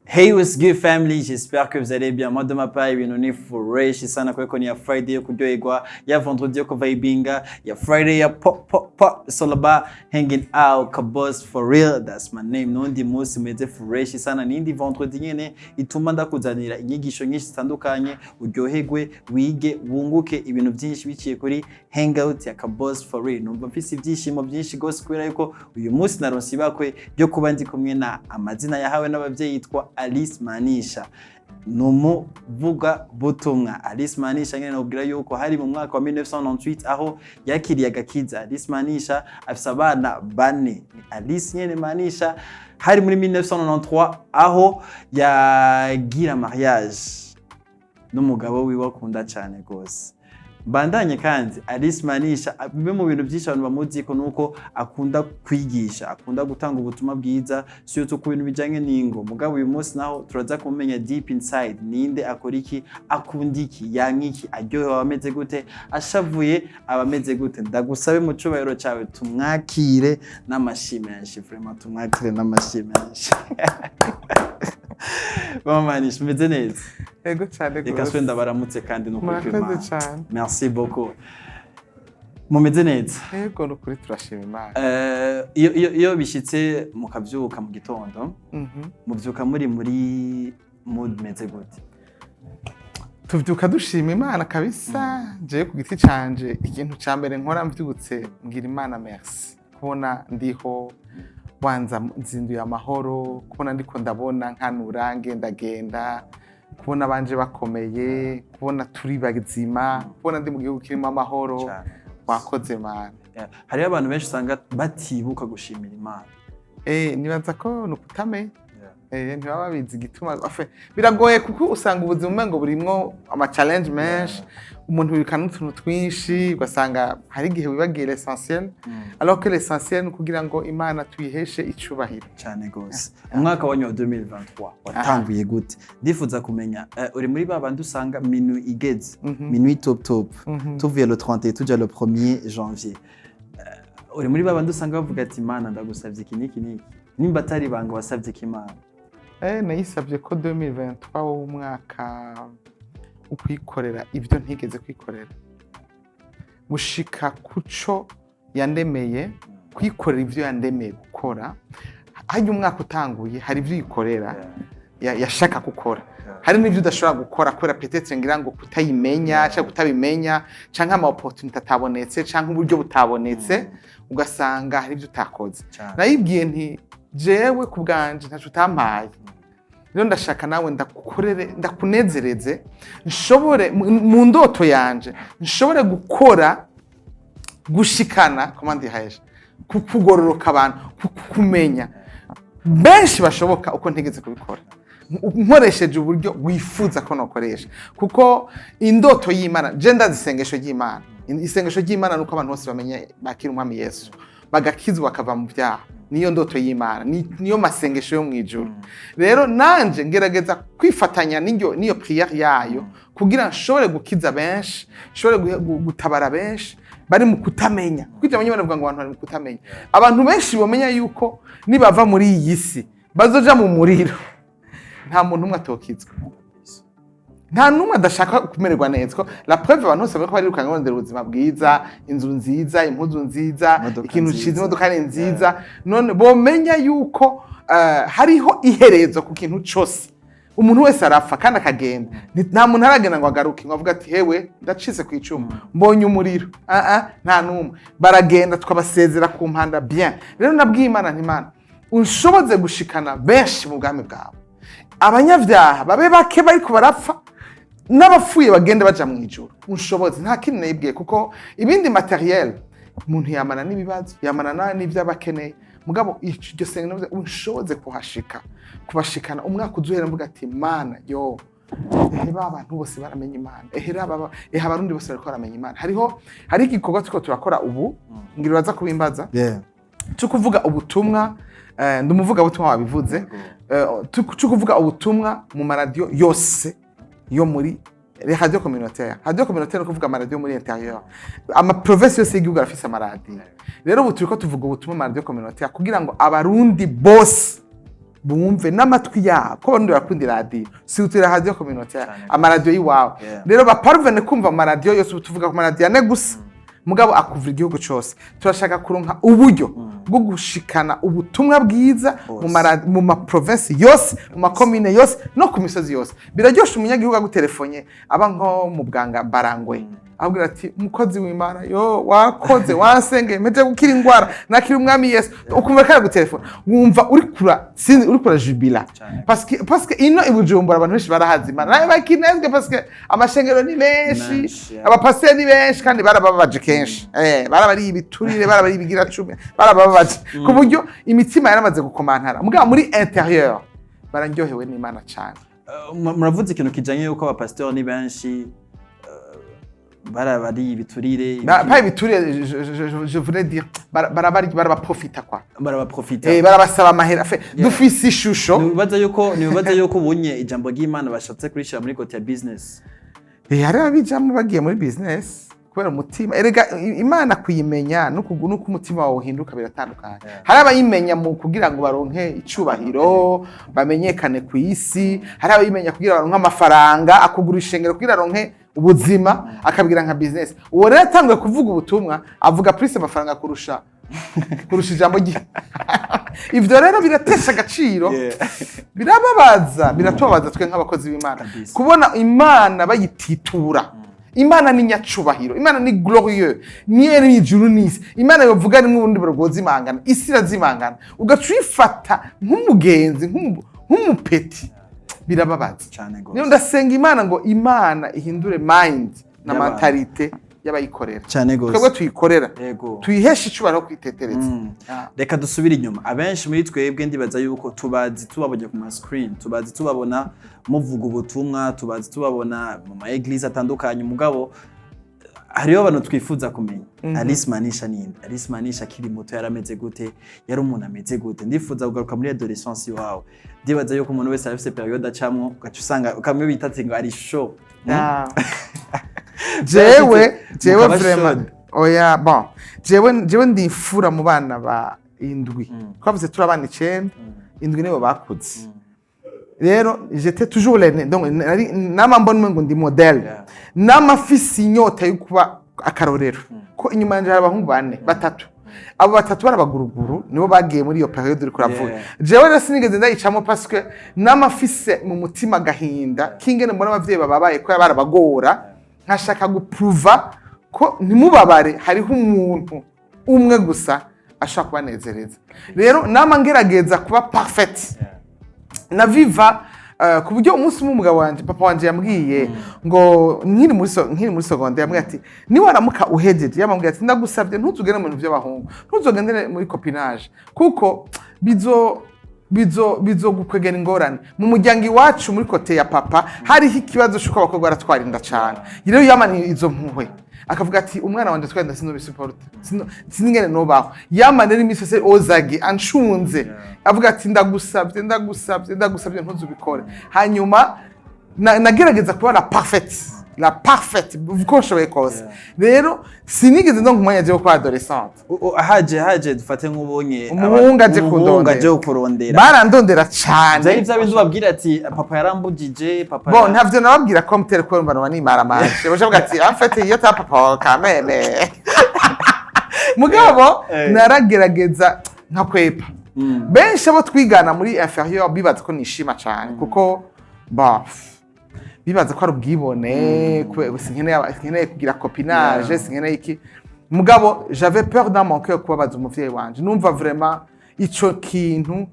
Hey, what's good family? J'espère que vous allez bien. Moi, de ma part, ibintu ni fresh sana kubera ni ya Friday yo kuryoherwa, ya vendredi yo kuvibinga, ya Friday ya pop pop pop. It's all about hanging out, Kabos for real. That's my name. Nundi munsi meze fresh sana, nindi vendredi nyene ituma ndakuzanira inyigisho nyinshi zitandukanye, uryoherwe, wige, wunguke ibintu byinshi biciye kuri hangout ya Kabos for real. Numva mfise ibyishimo byinshi gose kubera yuko uyu munsi naronse ibakwe ryo kuba ndi kumwe na amazina yahawe n'abavyeyi yitwa Alice Manisha, ni umuvugabutumwa. Alice Manisha nyene nobwira yuko hari mu mwaka wa 1998 aho yakiriye agakiza. Alice Manisha afise abana bane. Ni Alice nyene Manisha, hari muri 1993 aho yagira mariage n'umugabo wiwe akunda cyane rwose. Mbandanye kandi, Alice Manisha, bimwe mu bintu byinshi abantu bamuziko nuko akunda kwigisha, akunda gutanga ubutumwa bwiza, surtout ku bintu bijanye n'ingo. Mugabo uyu munsi naho turaza kumenya deep inside ninde, akora iki, akunda iki, yanka iki, aryohewe aba ameze gute, ashavuye aba ameze gute. Ndagusabe mu cubahiro cyawe tumwakire n'amashi menshi, vraiment tumwakire n'amashi menshi. Mama Manisha, umeze neza? Ego cyane Reka rwose. swe ndabaramutse kandi no Murakoze cyane. Merci beaucoup. Mumeze neza? Ego, ni ukuri turashima Imana. Iyo bishitse mukavyuka mu gitondo, muvyuka muri mood meze gute? Tuvyuka dushima Imana kabisa. Jewe ku giti canje, ikintu ca mbere nkora mvyutse, mbwira Imana merci kubona ndiho, wanza nzinduye amahoro, kubona ndiko ndabona, nkanura, ngendagenda, kubona abanje bakomeye, kubona turi bazima, kubona ndi mu gihugu kirimo amahoro. Cane. Wakoze Mana. Yeah. Hariho abantu benshi usanga batibuka gushimira Imana. Nibaza ko ni ukutamenya. Ntibaba babizi igituma. Enfin, biragoye kuko usanga ubuzima umengo burimwo ama challenge menshi, umuntu wibika n'utuntu twinshi, ugasanga hari igihe wibagiye l'essentiel, alors que l'essentiel ni ukugira ngo Imana tuyiheshe icubahiro. Cyane gose. Umwaka wanyu wa 2023 watanguye gute? Ndifuza kumenya, uri muri ba bandi usanga minuit igeze, minuit top top, tuvuye le 31 tuja le 1er janvier, uri muri ba bandi usanga bavuga ati: "Imana, ndagusavye iki n'iki n'iki"? Nimba atari ibanga, wasavye iki Imana? Nayisabye ko 2023 w'umwaka wo kwikorera ibyo ntigeze kwikorera, gushika kuco yandemeye, kwikorera ibyo yandemeye gukora. Harya umwaka utanguye hari ibyo uyikorera yashaka gukora, hari n'ibyo udashobora gukora kubera peut-être ngira ngo kutayimenya cyangwa kutabimenya, canke ama opportunité atabonetse, canke uburyo butabonetse, ugasanga hari ibyo utakoze. Nayibwiye nti: "Jewe ku bwanje ntaco utampaye, rero ndashaka nawe ndakukorere, ndakunezereze, nshobore mu ndoto yanje nshobore gukora, gushikana, comment dirais-je, kugororoka abantu, kumenya benshi bashoboka uko ntigeze kubikora, nkoresheje uburyo wifuza ko nokoresha." Kuko indoto y'Imana, je ndazi isengesho ry'Imana. Isengesho ry'Imana nuko abantu bose bamenye, bakira Umwami Yesu, bagakizwa, bakava mu byaha. Niyo ndoto y'Imana, niyo masengesho yo mu ijuru. Rero nanje ngerageza kwifatanya n'iyo prière yayo kugira nshobore gukiza benshi, nshobore gutabara benshi bari mu kutamenya, kuko ijambo ry'Imana rivuga ngo abantu bari mu kutamenya. Abantu benshi bamenya yuko nibava muri iyi si bazoja mu muriro, nta muntu umwe atokizwa, nta n'umwe adashaka kumererwa neza. Ko la preuve, abantu bose bariko barirukanga barondera ubuzima bwiza, inzu nziza, impuzu nziza, Imodoka ikintu nziza. ciza, imodoka ni nziza. None bomenya yuko hariho iherezo ku kintu cose. Umuntu wese arapfa kandi akagenda. Nta muntu aragenda ngo agaruke, ngo avuge ati: "Hewe, ndacitse ku icumu, mbonye umuriro." Ah ah, nta n'umwe. Baragenda tukabasezera ku mpanda. Bien, rero nabwiye Imana nti: "Imana, unshoboze gushikana benshi mu bwami bwawe, abanyabyaha babe bake bariko barapfa, n'abapfuye bagende baja mu ijuru, unshoboze." Nta kindi nayibwiye, kuko ibindi matériel umuntu yamana n'ibibazo, yamana n'ibyo aba akeneye. Mugabo iryo senga navuze, unshoboze kuhashika, kubashikana. Umwaka uzuhera mvuga ati: "Mana yo, ehe, ba bantu bose baramenya Imana, ehe raba, ehe, Abarundi bose bariko baramenya Imana." Hari igikorwa turiko turakora ubu, ngira uraza kubimbaza, cyo kuvuga ubutumwa. Ndi umuvugabutumwa, wabivuze. Cyo kuvuga ubutumwa mu maradiyo yose yo muri les radio communautaire. Radio communautaire ni kuvuga amaradiyo muri intérieur, ama province yose y'igihugu arafise amaradiyo. Rero ubu turiko tuvuga ubutumwa mu maradiyo communautaire kugira ngo Abarundi bose Bumve n'amatwi yabo, ko abarundi barakunda iradiyo, surtout radio communautaire, Cane. amaradiyo y'iwabo. Rero baparvene kumva amaradiyo yose. Ubu tuvuga ku maradiyo ane gusa, mugabo akuvura igihugu cose. Turashaka kuronka uburyo bwo gushikana ubutumwa bwiza mu Hose. mu ma province yose, mu makomine yose no ku misozi yose. Biraryoshe umunyagihugu agutelefone, aba nko mu bwanga Barangwe, abwira ati: "Umukozi w'Imana yo, wakoze, wansengeye, mpejeje gukira ingwara, nakira Umwami Yesu." Ukumva kari gutelefona, wumva uri kura, sinzi, uri kura jubila. Cane. Parce que ino i Bujumbura abantu benshi barahazi Imana nayo bakinezwe, parce que amashengero ni menshi, Menshi, yeah. abapasiteri ni benshi, kandi barababaje kenshi, barabariye ibiturire, barabariye ibigira cumi, barababaje ku buryo imitima yaramaze gukomantara. Mugabo muri intérieur bararyohewe n'Imana cane. Muravuze ikintu kijanye yuko abapasitori ni benshi, barabariye ibiturire. Pas ibiturire, je voulais dire barabaprofita quoi. Barabaprofita. Barabasaba amahera. Fe, dufise ishusho. Nibaza yuko ubunye ijambo ry'Imana bashatse kurishira muri côté ya business. Hari ababijamwo bagiye muri business kubera umutima. Erega Imana kuyimenya nuko umutima wawe uhinduka biratandukanye. Hari abayimenya mu kugira ngo baronke icubahiro, bamenyekane ku isi. Hari abayimenya kugira baronke amafaranga, akugura ishengero kugira aronke ubuzima, akabwira nka business. Uwo rero atanguye kuvuga ubutumwa, avuga plus amafaranga kurusha ijambo rye. Ivyo rero biratesha agaciro, birababaza, biratubabaza twe nk'abakozi b'Imana kubona Imana bayititura. Imana ni nyacubahiro, Imana ni glorieux, niyo ni ijuru n'isi. Imana yovuga rimwe ubundi buragozimangana, isi irazimangana, ugaca uyifata nk'umugenzi, nk'umupeti, birababaza. Cane gose. Niyo ndasenga Imana ngo Imana ihindure mind na Y'abantu. mentalité y'abayikorera. Cane gose. Twebwe tuyikorera, tuyiheshe icubahiro, kwitetereza. Reka dusubire inyuma. Abenshi muri twebwe ndibaza yuko tubazi tubabonye ku ma screen, tubazi tubabona muvuga ubutumwa, tubazi tubabona mu ma église atandukanye. Mugabo hariho abantu twifuza kumenya: Alice Manisha ninde? Alice Manisha akiri muto yarameze gute? Yari umuntu ameze gute? Ndifuza kugaruka muri adolescence iwawe. Ndibaza yuko umuntu wese arafise période acamwo, ugaca usanga kamwe bita ati ngo ari chaud. Jewe Mukaba vraiment chaud. Oya, bon, jewe ndi imfura mu bana ba indwi. Twavuze turi abana icenda, indwi nibo bakuze. Rero j'étais toujours l'aîné, donc nama mbona umengo ndi modèle. Nama mfise inyota yo kuba akarorero, ko inyuma yanje hari abahungu bane, batatu. Abo batatu barabaguruguru, nibo bagiye muri iyo période uriko uravuga. Jewe rero sinigeze ndayicamo, parce que nama mfise mu mutima agahinda k'ingene mbona abavyeyi bababaye ko barabagora, nkashaka gupruva ko ntimubabare, hariho umuntu umwe gusa ashobora kubanezereza. Rero nama ngerageza kuba parfaite na viva, ku buryo umunsi umwe umugabo wanje, papa wanje, yambwiye ngo nkiri muri secondaire, yambwiye ati: "Niwaramuka uhejeje," yamubwiye ati: "Ndagusabye ntuzugende mu bintu by'abahungu, ntuzogendere muri copinage, kuko bizo bizogukwegera ingorane mu muryango iwacu." Muri côté ya papa hariho ikibazo c'uko abakobwa baratwara inda cane. Rero yamaniye izo mpuhwe, akavuga ati: "Umwana wanje atwaye inda, sinobisuporte, siningene nobaho." Yamane n'imisi yose ozage anshunze, avuga ati: "Ndagusabye, ndagusabye, ndagusabye, ntuzubikore." Hanyuma nagerageza kuba la parfaite, la parfaite uko nshoboye kose. Rero sinigeze ndonka umwanya jewe kuba adolescente. Haje dufate nk'ubonye Umuhungu aje umuhungu kundondera. aje kurondera. Barandondera cane. Vyari vya bindi ubabwira ati: "Papa yarambujije, papa." Bon, ntavyo nababwira ko mutere kubera mbona nimaramaje, baje ati: "En fait, iyo ta papa wawe kamene." Mugabo naragerageza nkakwepa. Benshi abo twigana muri inférieur bibaza ko nishima cane, kuko ba bibaza ko ari ubwibone, kubera sinkeneye kugira copinage, sinkeneye iki. Mugabo j'avais peur dans mon cœur kubabaza umuvyeyi wanje. Numva vraiment ico kintu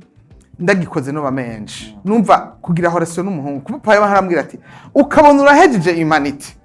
ndagikoze noba menshi, numva kugira relation n'umuhungu, kuba papa yawe arambwira ati: "Ukabona urahejeje humanité,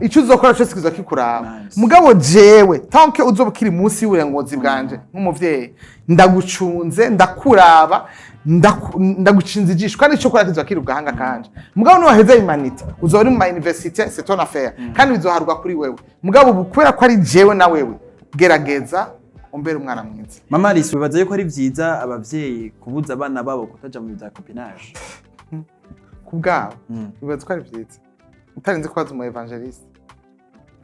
icyo uzokora cyose kiza kikuraba." Nice. Mugabo jewe, tant que uzoba ukiri munsi y'uburenganzira bwanje nk'umuvyeyi, ndagucunze, ndakuraba, ndagucinze ijisho, kandi icyo ukora kizoba kiri ku gahanga kanje. Mugabo niwaheza humanité, uzoba uri mu ma université, c'est ton affaire, kandi bizoharwa kuri wewe. Mugabo ubu kubera ko ari jewe na wewe, gerageza umbere umwana mwiza. Mama Alice, wibaza yuko ari vyiza abavyeyi kubuza abana babo kutaja mu bya copinage? Ku bwawe, bibaza ko ari vyiza, utarinze kubaza umu évangéliste?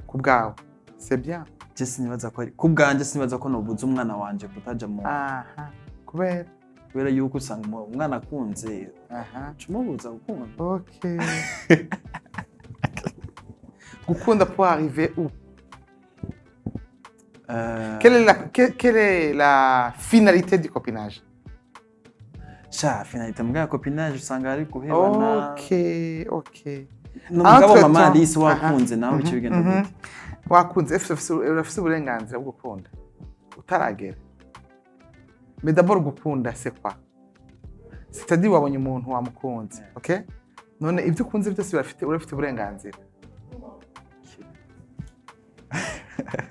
Ku bwawe, c'est bien? Je sinibaza ko ari, ku bwanje sinibaza ko nobuza umwana wanje kutaja mu Aha, kubera Kubera yuko usanga umwana akunze, cumubuza gukunda. Ok, gukunda pour arriver où? Quelle est la finalité du copinage? Sha, finalité mbwa ya copinage usanga ari guhebana. Ok. N'umugabo Entre mama temps, Alice, wakunze nawe bice bigenda gute? Wakunze, urafise uburenganzira bwo gukunda utaragera. Mais d'abord, gukunda, c'est quoi? C'est-à-dire wabonye umuntu, wamukunze, ok? None ibyo ukunze byose urafite uburenganzira,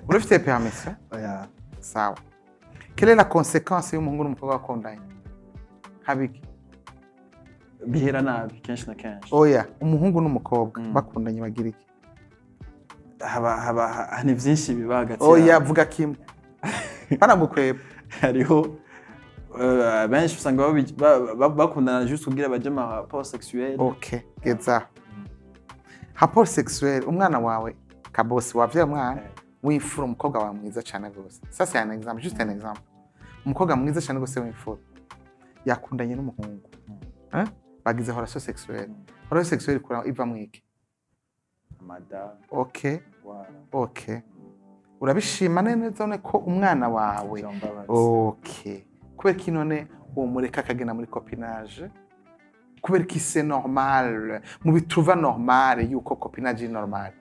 urafite permission? Oya. Sawa. Quelle est la conséquence y'umuhungu n'umukobwa bakundanye, habiki? Bihera nabi kenshi na kenshi. Oya, umuhungu n'umukobwa bakundanye bagira iki? Haba ni byinshi biba hagati Oya, yabo. vuga kimwe, banagukweba. Hariho benshi usanga bakundana juste kugira baje ma rapport sexuel. Ok, geza rapport sexuel. Umwana wawe kabosi, wavyaye umwana w'imfura, umukobwa wawe mwiza cyane rwose. Ça, c'est un exemple, juste un exemple. Umukobwa mwiza cyane rwose w'imfura yakundanye n'umuhungu. Eh? Bagize relation sexuelle. Relation sexuelle ikura iva mwiki? Amada. Ok. Wara. Ok, urabishima neza none ko umwana wawe Vyombabaza. Ok, kubera ko none uwo mureka akagenda muri copinage, kubera ko c'est normal, mubitruva normal yuko copinage est normal?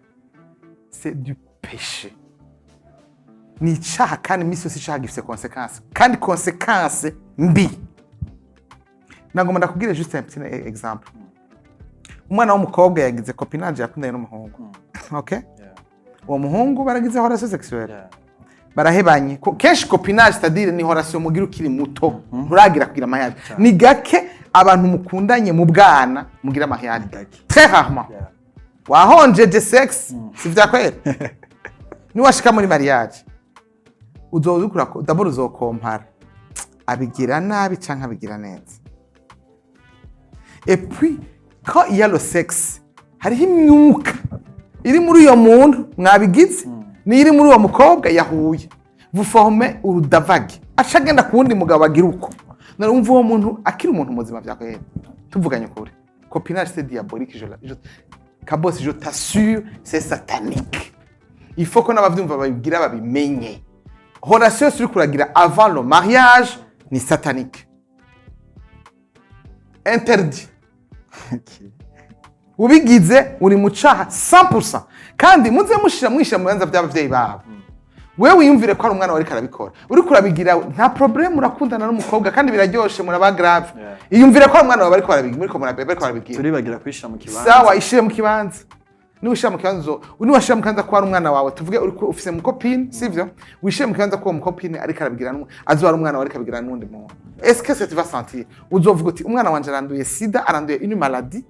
C'est du péché, ni icaha. Kandi iminsi yose icaha gifise conséquence, kandi conséquence mbi. Nagomba ndakubwire juste un petit exemple. Umwana w'umukobwa yagize copinage, yakundanye n'umuhungu. Ok. Uwo muhungu baragize relation sexuelle. Barahebanye. Kenshi copinage, c'est-à-dire ni relation mugira ukiri muto, nturagira kugira mariage. Ni gake abantu mukundanye mu bwana mugira mariage. Gake. Très rarement. Wahonjeje sexe, si vya kwera? Niwashika muri mariage, uzoza ukura, d'abord uzokompara abigira nabi canke abigira neza. Et puis quand il y a le sexe, hariho imyuka iri muri uyo muntu mwabigize niyo iri muri uwo mukobwa yahuye, vous formez urudavage, aca agenda ku wundi mugabo agira uko. None wumva uwo muntu akiri umuntu muzima vyakwera? Tuvuganye ukuri, copinage, c'est diabolique. Je, Kabosi, je t'assure, c'est satanique. Il faut ko n'abavyumva babibwira babimenye. Relation yose uri kuragira avant le mariage ni satanique, interdit. Ubigize uri mu caha 100%. Kandi muze mushira mwishira mu bibanza by'abavyeyi babo. Wewe wiyumvire ko ari umwana wawe ariko arabikora, uriko urabigira, nta problème, urakundana n'umukobwa kandi biraryoshe, muraba grave. Iyumvire ko ari umwana wawe ariko arabigira, muriko bariko barabigira. Turibagira kwishira mu kibanza. Sawa, ishire mu kibanza. Niba ushira mu kibanza, niba washira mu kibanza ko ari umwana wawe, tuvuge uriko ufise mu copine, sivyo? Wishire mu kibanza ko uwo mu copine ariko arabigira azoba ari umwana wawe ariko abigira n'undi muntu. Est-ce que tu vas sentir? Uzovuga uti: "Umwana wanje aranduye sida, aranduye une maladie,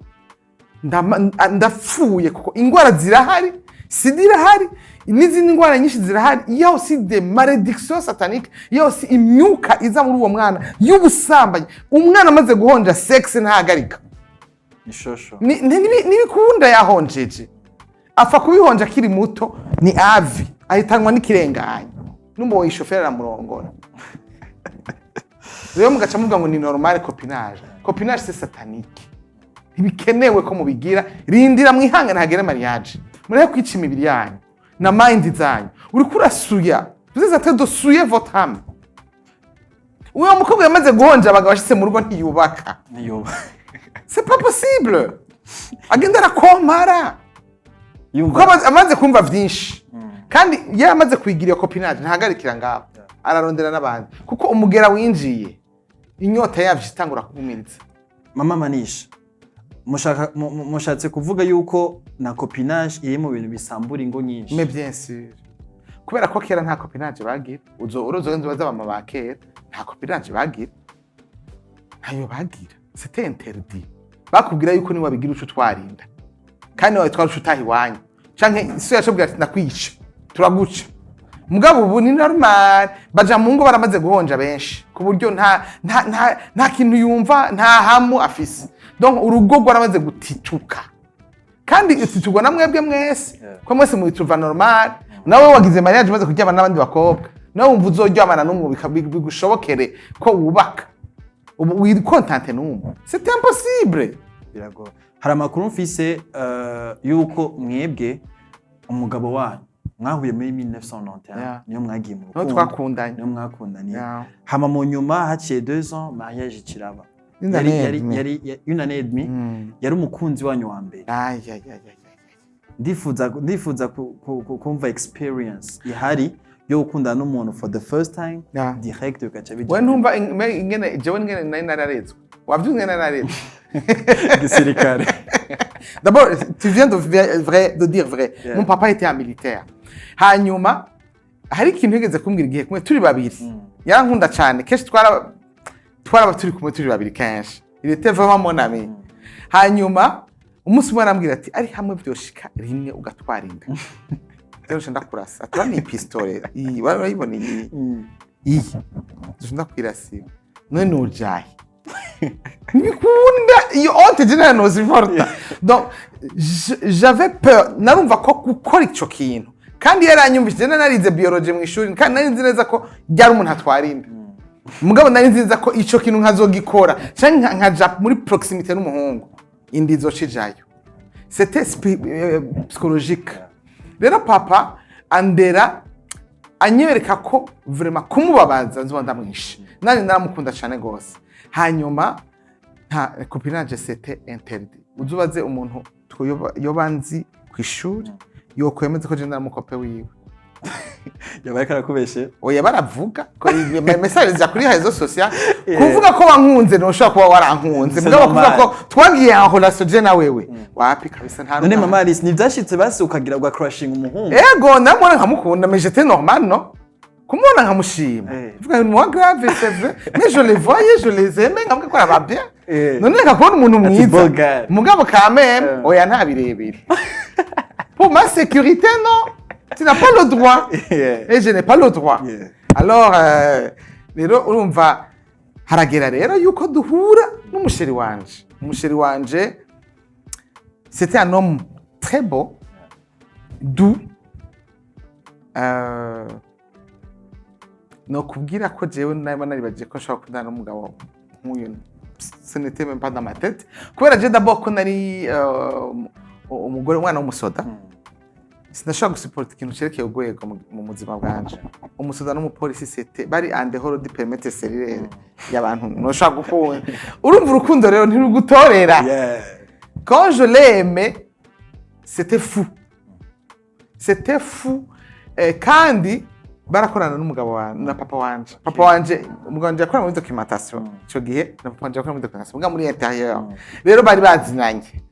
ndapfuye." Kuko ingwara zirahari, sida irahari n'izindi ndwara nyinshi zirahari. Il y a aussi des malédictions sataniques, il y a aussi imyuka iza muri uwo mwana y'ubusambanyi. Umwana amaze guhonja sexe ntahagarika. Ishosho. Ntibikunda, yahonjeje, apfa kubihonja akiri muto, ni avi ahitanwa n'ikirenganya n'umuboyi, shoferi aramurongora. Rero mugaca muvuga ngo ni normal copinage. Copinage, c'est satanique, ntibikenewe ko mubigira. Rindira mwihangane hagere mariage, mureke kwica imibiri yanyu na mind zanyu. Uriko urasuya, vous êtes en train de souiller votre âme. Uwo mukobwa yamaze guhonja abagabo, ashitse mu rugo ntiyubaka. Ntiyoba. C'est pas possible, agenda arakompara kuko yumva amaze kumva vyinshi. Kandi iyo amaze kwigira iyo copinage, ntahagarikira ngaho, ararondera n'abandi, kuko umugera winjiye, inyota yavyo itangura kugumiriza. Mama Manisha, mushatse kuvuga yuko na copinage iri mu bintu bisambura ingo nyinshi? Mais bien sûr, kubera ko kera nta copinage bagira. Uzo urozo baza bama ba kera nta copinage bagira, ntayo bagira, c'était interdit. Bakubwira yuko niwe wabigira uco twarinda, kandi wawe twari utaha iwanyu, canke iso yacubwira ati: "Ndakwica, turaguca." Mugabo ubu ni normal, baja mu ngo baramaze guhonja benshi, ku buryo nta kintu yumva, nta hamu afise. Donc urugo rwaramaze gutituka, kandi ititurwa na mwebwe mwese, ko mwese mubituva normal. Nawe wagize mariage umaze kuryamana n'abandi bakobwa, nawe wumva uzoryamana n'umwe bigushobokere ko wubaka. Ubu wi contente n'umwe, c'est impossible. Biragoye. Hari amakuru mfise yuko mwebwe umugabo wanyu mwahuye muri 1991, niyo mwagiye mu niho rukundo, twakundanye. Niyo mwakundaniye. Hama mu nyuma haciye 2 ans, mariage kiraba. Une Yari année et yari demie. Yari une année et demie. Yari umukunzi wanyu wa mbere. Ay, ay, ay, ay, ay. Ndifuza kumva experience ihari yo gukundana n'umuntu for the first time, direct ugaca bija We ntumva ingene jewe ingene nari nararezwe, wavyumva ingene nararezwe? Gisirikare. D'abord, tu viens de, vrai, de dire vrai. Yeah. Mon papa était un militaire. Hanyuma, hari ikintu yigeze kumbwira igihe kumwe turi babiri. Yarankunda cyane. Kenshi twaraba turi kumwe turi babiri kenshi. Il était vraiment mon ami. Hanyuma, umunsi umwe arambwira ati ari hamwe vyoshika rimwe ugatwara inda, rero ndakurasa. Ati ni pistolet. Iyi, urayibona iyi? Iyi. Nje ndakwirasira. None nujaye. Ntibikunda iyo honte je nta supporta. Donc j'avais peur, narumva ko gukora ico kintu, kandi yaranyumvise, je narize biologie mu ishuri, kandi nari nzi neza ko ryari umuntu atwara inda, mugabo nari nzi neza ko ico kintu nkazogikora canke nkaja muri proximité n'umuhungu, inda izoca ijayo. C'était psychologique. Rero papa andera anyereka ko vraiment kumubabaza nzoba ndamwishe. Nani naramukunda cyane gose. Hanyuma nta copinage, c'était interdit. Uzubaze umuntu yoba nzi ku ishuri yokwemeza ko je naramukope wiwe. Yabaye karakubeshe. Oya, baravuga ko message zija kuri réseaux sociaux kuvuga ko wankunze, ntushobora kuba warankunze. C'est Mugabo kuvuga normal. ko twagiye en relation je na wewe, wapi kabisa, nta None n'umwana. mama Alice, ntivyashitse basi ukagira uga crushing umuhungu? Ego, namubona nkamukunda, mais j'étais normal, non kumubona nkamushima. Mvuga ni moi grave, c'est vrai, mais je les voyais, je les aimais, nkavuga ko araba bien. None reka kubona umuntu Ati mwiza. beau gars. Mugabo quand même, oya, nta birebire, pour ma sécurité, non, tu n'as pas le droit et je n'ai pas le droit. Alors rero urumva haragera rero yuko duhura n'umu chéri wanje. Umu chéri wanje, c'était un homme très beau, doux. No kubwira ko jewe naba naribagiye ko nshobora gukundana n'umugabo nk'uyu, ce n'était même pas dans ma tête, kubera je d'abord ko nari umugore umwana w'umusoda, sinashobora gusupporta ikintu cerekeye urwego mu buzima bwanje. Umusoda n'umupolisi, c'était bari en dehors du périmètre cellulaire y'abantu ntushobora gukunda. Urumva urukundo rero ntirugutorera. Quand je l'ai aimé, c'était fou, c'était fou. Kandi barakorana n'umugabo wa na papa wanje. Papa wanje, umugabo wanje yakora muri documentation ico gihe, na papa wanje yakora muri documentation muga muri intérieur. Rero bari bazinanye.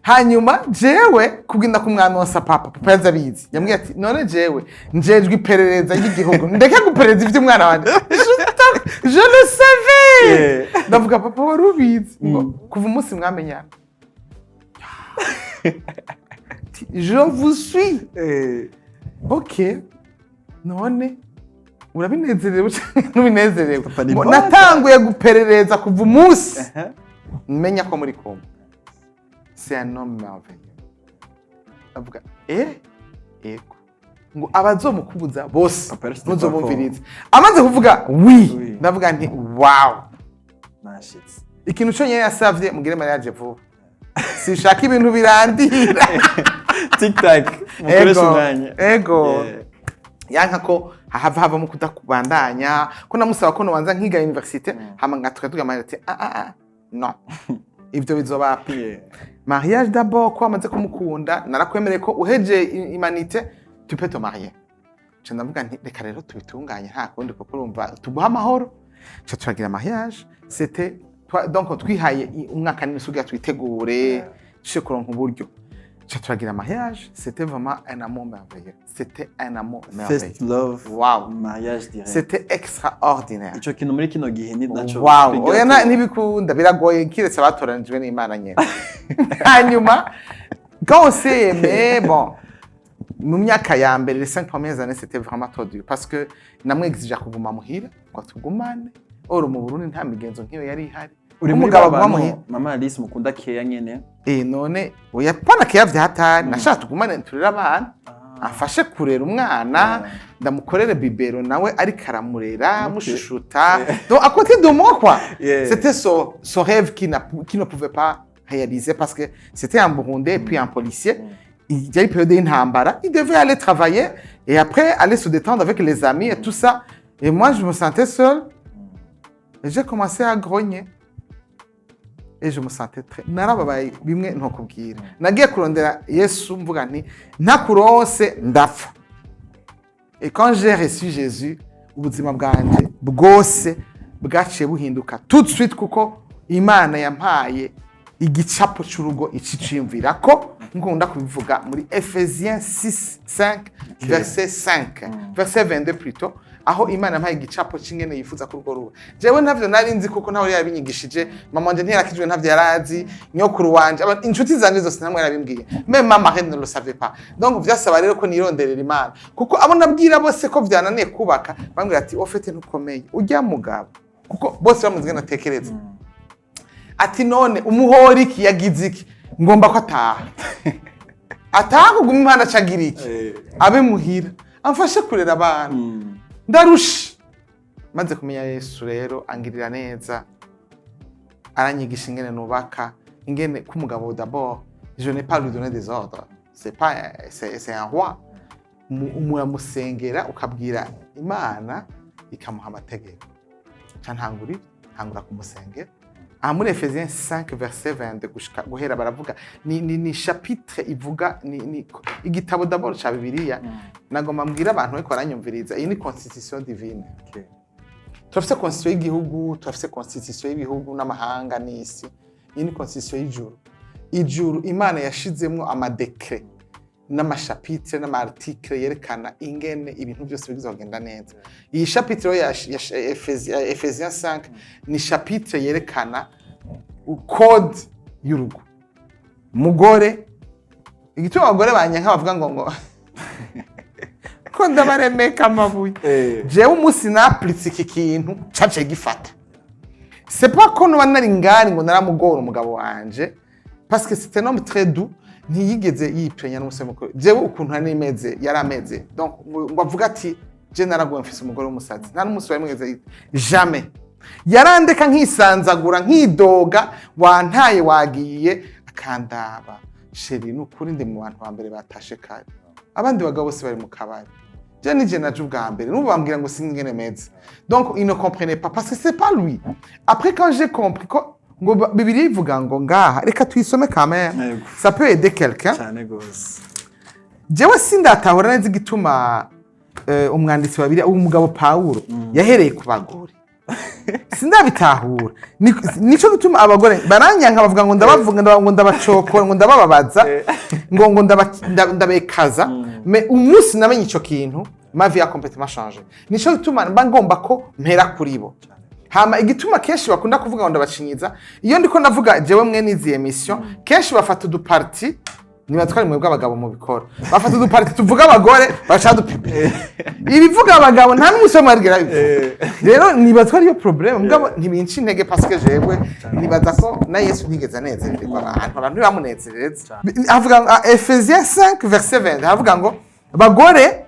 Hanyuma jewe kugenda kumwanonsa papa, papa yaza abizi, yambwiye ati none jewe njejwe iperereza ry'igihugu, ndeke guperereza ivy'umwana wanje? Je le savais. Ndavuga papa wari ubizi. Ngo kuva umunsi mwamenyana, ati, je vous suis. Ok, none urabinezerewe canke ntubinezerewe? Papa ni Ngo boga. Natanguye guperereza kuva umunsi menya ko muri kumwe. C'est un homme merveilleux. Avuga ego, ngo abazomukubuza bose Papa yarashyize ntuzobumvirize. Amaze kuvuga oui, Oui. ndavuga nti wow. Nashitse. Ikintu cyonyine yasavye, mugire mariage vuba, sinshaka ibintu birandira. Tic tac, mukoresha Ego, umwanya. ego. Yanka ko hahava havamo kudakubandanya, ko namusaba ko nobanza nkiga université, hama ngatuka tugamana, ati ah ah ah, non, ivyo bizoba mariage d'abord, ko wamaze kumukunda, narakwemereye ko uheje humanité tu peux te marier. Nca ndavuga nti reka rero tubitunganye, nta kundi, kuko urumva tuguha amahoro. Nca turagira mariage. C'était donc twihaye umwaka n'inusu kugira twitegure, dushe kuronka uburyo. Nca turagira mariage. C'était vraiment un amour merveilleux, c'était un amour merveilleux. First love. Wow. Mariage direct. C'était extraordinaire. Ico kintu muri kino gihe ni naco Wow. twigira. Oya, ntibikunda, biragoye, kiretse abatoranijwe n'Imana nyene. Hanyuma quand on s'est aimé, bon, mu myaka ya mbere, les 5 premières années, c'était vraiment trop dur, parce que namwexija kuguma muhira ngo tugumane. Or mu Burundi nta migenzo nk'iyo yari ihari. Uri muri Umugabo ba aguma bantu, muhira. mama Alice, mukunda keya nyene? Eh, none oya, pana keya vya hatari, nashaka tugumane turere abana. Amfashe kurera umwana, ndamukorere biberon, nawe ariko aramurera, mushushuta, donc à côté de moi, quoi. C'était son rêve qui ne pouvait pas réaliser parce que c'était un Burundais et puis un policier. Il y a eu période y'intambara, il devait aller travailler et après aller se détendre avec les amis et tout ça. Et moi, je me sentais seul et j'ai commencé à grogner et je me sentais très, narababaye bimwe ntokubwira. Nagiye kurondera Yesu mvuga nti: "Ntakuronse ndapfa." Et quand j'ai reçu Jésus, ubuzima bwanje bwose bwaciye buhinduka tout de suite, kuko Imana yampaye igicapo cy'urugo iciciyumvira ko nkunda kubivuga muri Ephésiens 6 5 verset 5, verset 22 plutôt, aho Imana yampaye igicapo cy'ingene yifuza ko urwo ruba. Jewe ntavyo nari nzi kuko ntawe yabinyigishije. Mama wanje ntiyarakijwe, ntavyo yarazi. Nyokuru wanje, inshuti zanje zose, ntamwe yarabimbwiye. Même ma marraine ne le savait pas. Donc vyasaba rero ko nironderera Imana, kuko abo nabwira bose ko vyananiye kubaka bambwira ati: "Au fait, ntukomeye ujya mugabo," kuko bose bamuzi ngene atekereza, ati: "None umuhora iki? Yagize iki? Ngomba ko ataha, ataha kuguma impande, acagira iki? Abe muhira amfashe kurera abana, ndarusha." Maze kumenya Yesu rero, angirira neza, aranyigisha ingene nubaka, ingene k'umugabo. D'abord, je n'ai pas lui donner des ordres, c'est pas, c'est un roi. Muramusengera, ukabwira Imana ikamuha amategeko. Ca ntangura ibyo, ntangura kumusengera. Aha muri Ephésiens 5 verset 22 gushika guhera, baravuga ni chapitre ivuga ni igitabo d'abord ca Bibiliya. Nagomba mbwira abantu bariko baranyumviriza, iyi ni constitution divine. Turafise constitution y'igihugu, turafise constitution y'ibihugu n'amahanga n'isi. Iyi ni constitution y'ijuru. Ijuru Imana yashizemwo ama décrets n'ama chapitres n'ama articles yerekana ingene ibintu byose bigize kugenda neza. Iyi chapitre ya Ephésiens 5 ni chapitre yerekana code y'urugo. Mugore, igituma abagore banyanka, bavuga ngo ko ndabaremeka amabuye. Jewe umunsi naplitse iki kintu, caciye gifata. C'est pas ko noba nari ngari ngo naramugora umugabo wanje, parce que c'était un homme très doux, ntiyigeze yiprenya n'umusore mukuru. Jewe ukuntu nari meze, yari ameze, donc ngo avuga ati: "Je naraguwe, mfise umugore w'umusazi." Nta n'umunsi wari mwigeze, jamais. Yarandeka nkisanzagura, nkidoga: "Wantaye, wagiye." Akandaba: "Chéri, ni ukuri ndi mu bantu ba mbere batashe kare, abandi bagabo bose bari mu kabari, je nije naje ubwa mbere." N'ubu bambwira ngo sinzi ingene meze. Donc il ne comprenait pas parce que c'est pas lui. Après, quand j'ai compris ko ngo Bibiliya ivuga ngo ngaha, reka tuyisome quand même. Ça peut aider quelqu'un. Cyane gose. Jewe sindatahura neza igituma umwanditsi wa Bibiliya, umugabo Pawulo, yahereye ku bagore. Sindabitahura. Nico gituma abagore baranyanka, bavuga ngo ndabavuga, ngo ndabacokora, ngo ndabababaza, ngo ndabekaza. Mais umunsi namenye ico kintu, ma vie a complètement changé. Nico gituma mba ngomba ko mpera kuri bo. Hama igituma kenshi bakunda kuvuga ngo ndabacinyiza, iyo ndiko ndavuga jewe mwe n'izi émission, kenshi bafata udu parties, niba twari mwebwe abagabo mu bikora, bafata udu parties tuvuga abagore, baca dupipe ibivuga abagabo. Nta n'umunsi wamwe barigera bivuga. Rero nibaza ko ariyo problème, mugabo ntibinca intege, parce que jewe nibaza ko na Yesu ntigeze anezererwa abantu, abantu ntibamunezereza. Avuga ngo, Ephésiens 5 verset 20, avuga ngo bagore,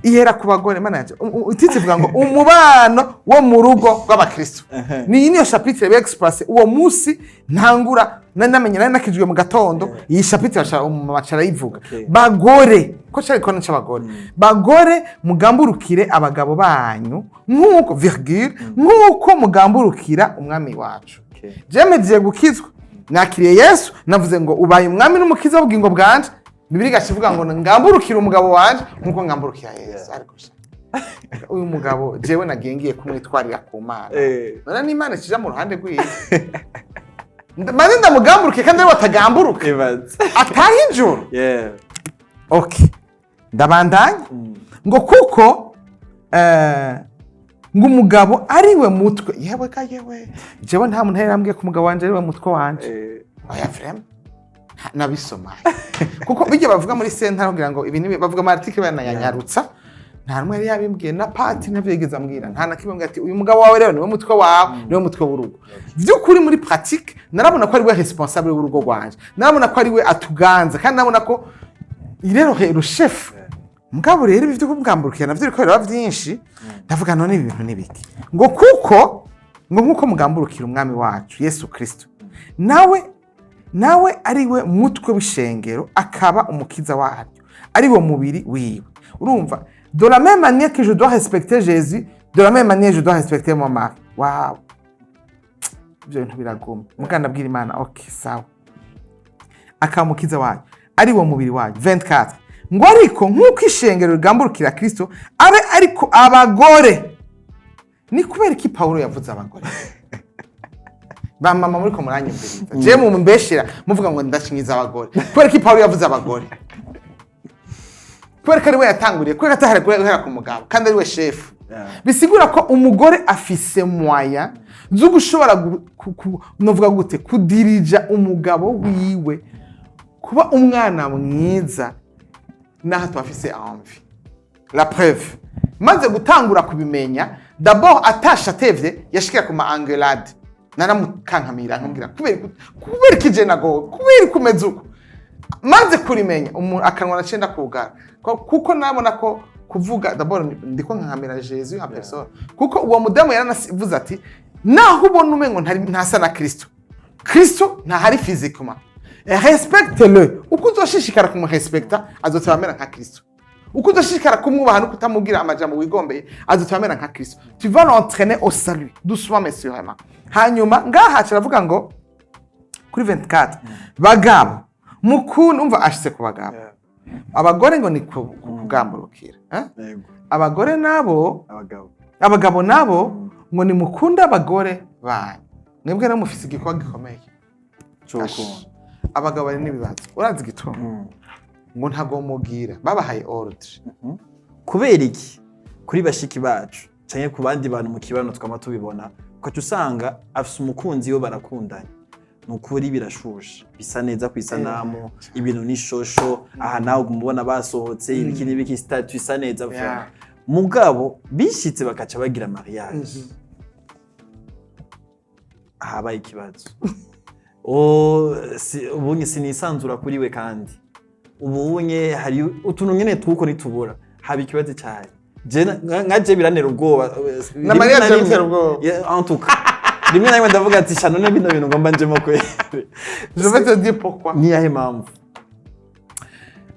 ihera ku bagore. Mana yanje, ititse ivuga ngo umubano wo mu rugo rw'abakristo. Ni iyi niyo chapitre express. Uwo munsi ntangura, nari namenye, nari nakijwe mu gatondo, iyi chapitre umumama aca arayivuga. Bagore, ko cari kono c'abagore: "Bagore, mugamburukire abagabo banyu nk'uko, virgule, nk'uko mugamburukira Umwami wacu." Jewe gukizwa, nakiriye Yesu, navuze ngo ubaye Umwami n'Umukiza w'ubugingo bwanje. Bibiliya igaca ivuga ngo ngamburukire umugabo wanje nk'uko ngamburukira Yesu. Ariko sha, uyu mugabo jewe nagiye ngiye kumwitwarira ku Mana, none n'Imana ikija mu ruhande rwiwe, maze ndamugamburuke kandi ariwe atagamburuka, Ibaze. ataha ijoro. Okay, ndabandanya ngo kuko ngo umugabo ariwe mutwe. Yewe ka yewe, jewe nta muntu yari yambwiye ko umugabo wanje ariwe mutwe wanje. Oya, vraiment nabisoma, kuko bijya bavuga muri sentare kugira ngo ibi ni bavuga ama articles banayanyarutsa. Nta numwe yari yabimbwiye, na pati ntavyo yigeze ambwira, nta na kimwe ambwira ati: "Uyu mugabo wawe rero niwe mutwe wawe, niwe mutwe w'urugo." By'ukuri muri pratique narabona ko ari we responsable w'urugo rwanje, narabona ko ari we atuganza, kandi narabona ko rero le chef. Mugabo rero ibi vyo kumugambukira navyo biriko biraba vyinshi. Ndavuga: none ibi bintu ni biki? Ngo kuko ngo nk'uko mugamburukira Umwami wacu Yesu Kristo, nawe ari we mutwe w'ishengero, akaba umukiza waryo, ari wo mubiri wiwe. Urumva, de la même manière que je dois respecter Jésus, de la même manière je dois respecter mon mari. Wow, ibyo bintu biraguma. Muganda ndabwira Imana: ok, sawa. Akaba umukiza wayo, ari wo mubiri wayo. 24 ngo: ariko nk'uko ishengero rigamburukira Kristo, abe ariko abagore. Ni kubera iki Pawulo yavuze abagore? Ba mama muriko muranyumviriza, je mu mbeshera muvuga ngo ndashinyiza abagore. Kubera ko Pawulo yavuze abagore? Kubera ko ari we yatanguriye, kubera ko atahari guhera ku mugabo kandi ari we shefu. Bisigura ko umugore afise moyens zo gushobora novuga gute, kudirija umugabo wiwe kuba umwana mwiza naho tubafise envie. La preuve, maze gutangura kubimenya, d'abord atashe atevye, yashikira ku ma engueulade, naramukankamira nkamubwira: kubera iki je nagowe? Kubera ko umeze uko? Maze kurimenya, umuntu akanwa naciye ndakugara. Kuko nabona ko kuvuga d'abord ndiko nkankamira Jésus en personne, kuko uwo mudamu yaranavuze ati: naho ubona umengo ntasa na Kristo, Kristo ntahari physiquement, respecte-le. Uko uzoshishikara kumurespekta, azoteba amera nka Kristo. Uko uzoshishikara kumwubaha no kutamubwira amajambo wigombeye, azoteba amera nka Kristo. Tu vas l'entraîner au salut doucement mais sûrement. Hanyuma ngaha aca aravuga ngo kuri 24: bagabo mukuntu. Umva, ashitse ku bagabo. Abagore ngo ni kugamburukira, eh? Yego. Abagore nabo, abagabo. Abagabo nabo ngo nimukunde abagore banyu. Mwebwe rero mufise igikorwa gikomeye. C'urukundo. Abagabo bari n'ibibazo. Urazi igituma ngo ntago mugira babahaye ordre? Kubera iki kuri bashiki bacu canke ku bandi bantu mu kibano twama tubibona, ukaca usanga afise umukunzi we, barakundanye, ni ukuri birashushe, bisa neza ku isanamu, ibintu ni shosho, aha nawe uguma ubona basohotse, ibiki n'ibiki, statut isa neza vraiment. Mugabo bishitse bakaca bagira mariage, habaye ikibazo. O, ubunye sinisanzura kuri we, kandi ubunye hari utuntu nyene twuko nitubura haba ikibazo cyane. Je nka je birantera ubwoba. Na Mariya biragutera ubwoba? Yeah, en tout cas rimwe na rimwe ndavuga ati: sha, none bino bintu ngomba njemo kweri? Je vais te dire pourquoi. Niyahe mpamvu?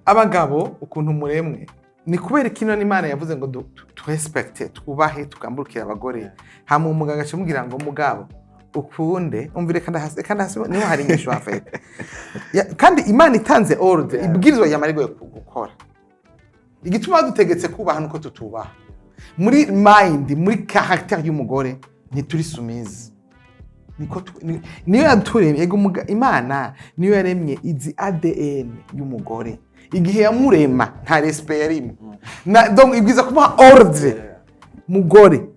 Abagabo ukuntu muremwe, ni kubera kino n'Imana yavuze ngo turespecte, twubahe, tugamburukire abagore. Hama umuganga acamubwira ngo: mugabo ukunde. Umvire kandi hasi, kandi hasi niho hari inyishu hafete. Kandi Imana itanze ordre, ibwirizwa ryamara gukora. Igituma badutegetse kubaha nuko tutubaha muri mind, muri caractère y'umugore ntituri soumise. Niko niyo yaturemye. Ego, Imana niyo yaremye izi ADN y'umugore. Igihe yamurema nta respect yarimo na, donc ibwiza kumuha ordre: mugore,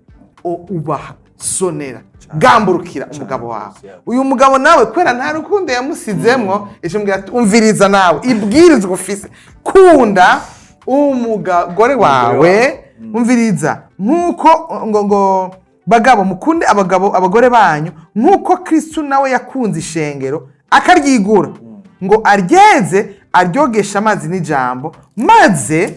ubaha, sonera, gamburukira umugabo wawe. Uyu mugabo nawe, kubera nta rukundo yamusizemwo, icamubwira ati: umviriza nawe, ibwirizwa ufise, kunda umugore wawe. Umviriza, nk'uko ngo bagabo mukunde abagabo abagore banyu nk'uko Kristu nawe yakunze ishengero akaryigura, ngo aryeze, aryogeshe amazi n'ijambo, maze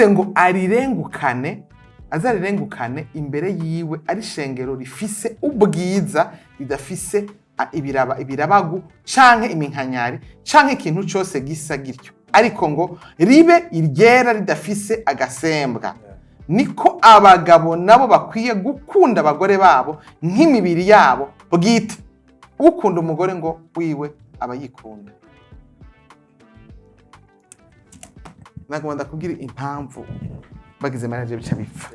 ngo arirengukane, azarirengukane imbere yiwe ari ishengero rifise ubwiza, ridafise ibiraba, ibirabagu canke iminkanyari canke ikintu cose gisa gityo, ariko ngo ribe iryera ridafise agasembwa. Niko abagabo nabo bakwiye gukunda abagore babo nk'imibiri yabo bwite. Ukunda umugore ngo wiwe aba yikunda. Nagomba ndakubwira impamvu bagize mariage bica bipfa.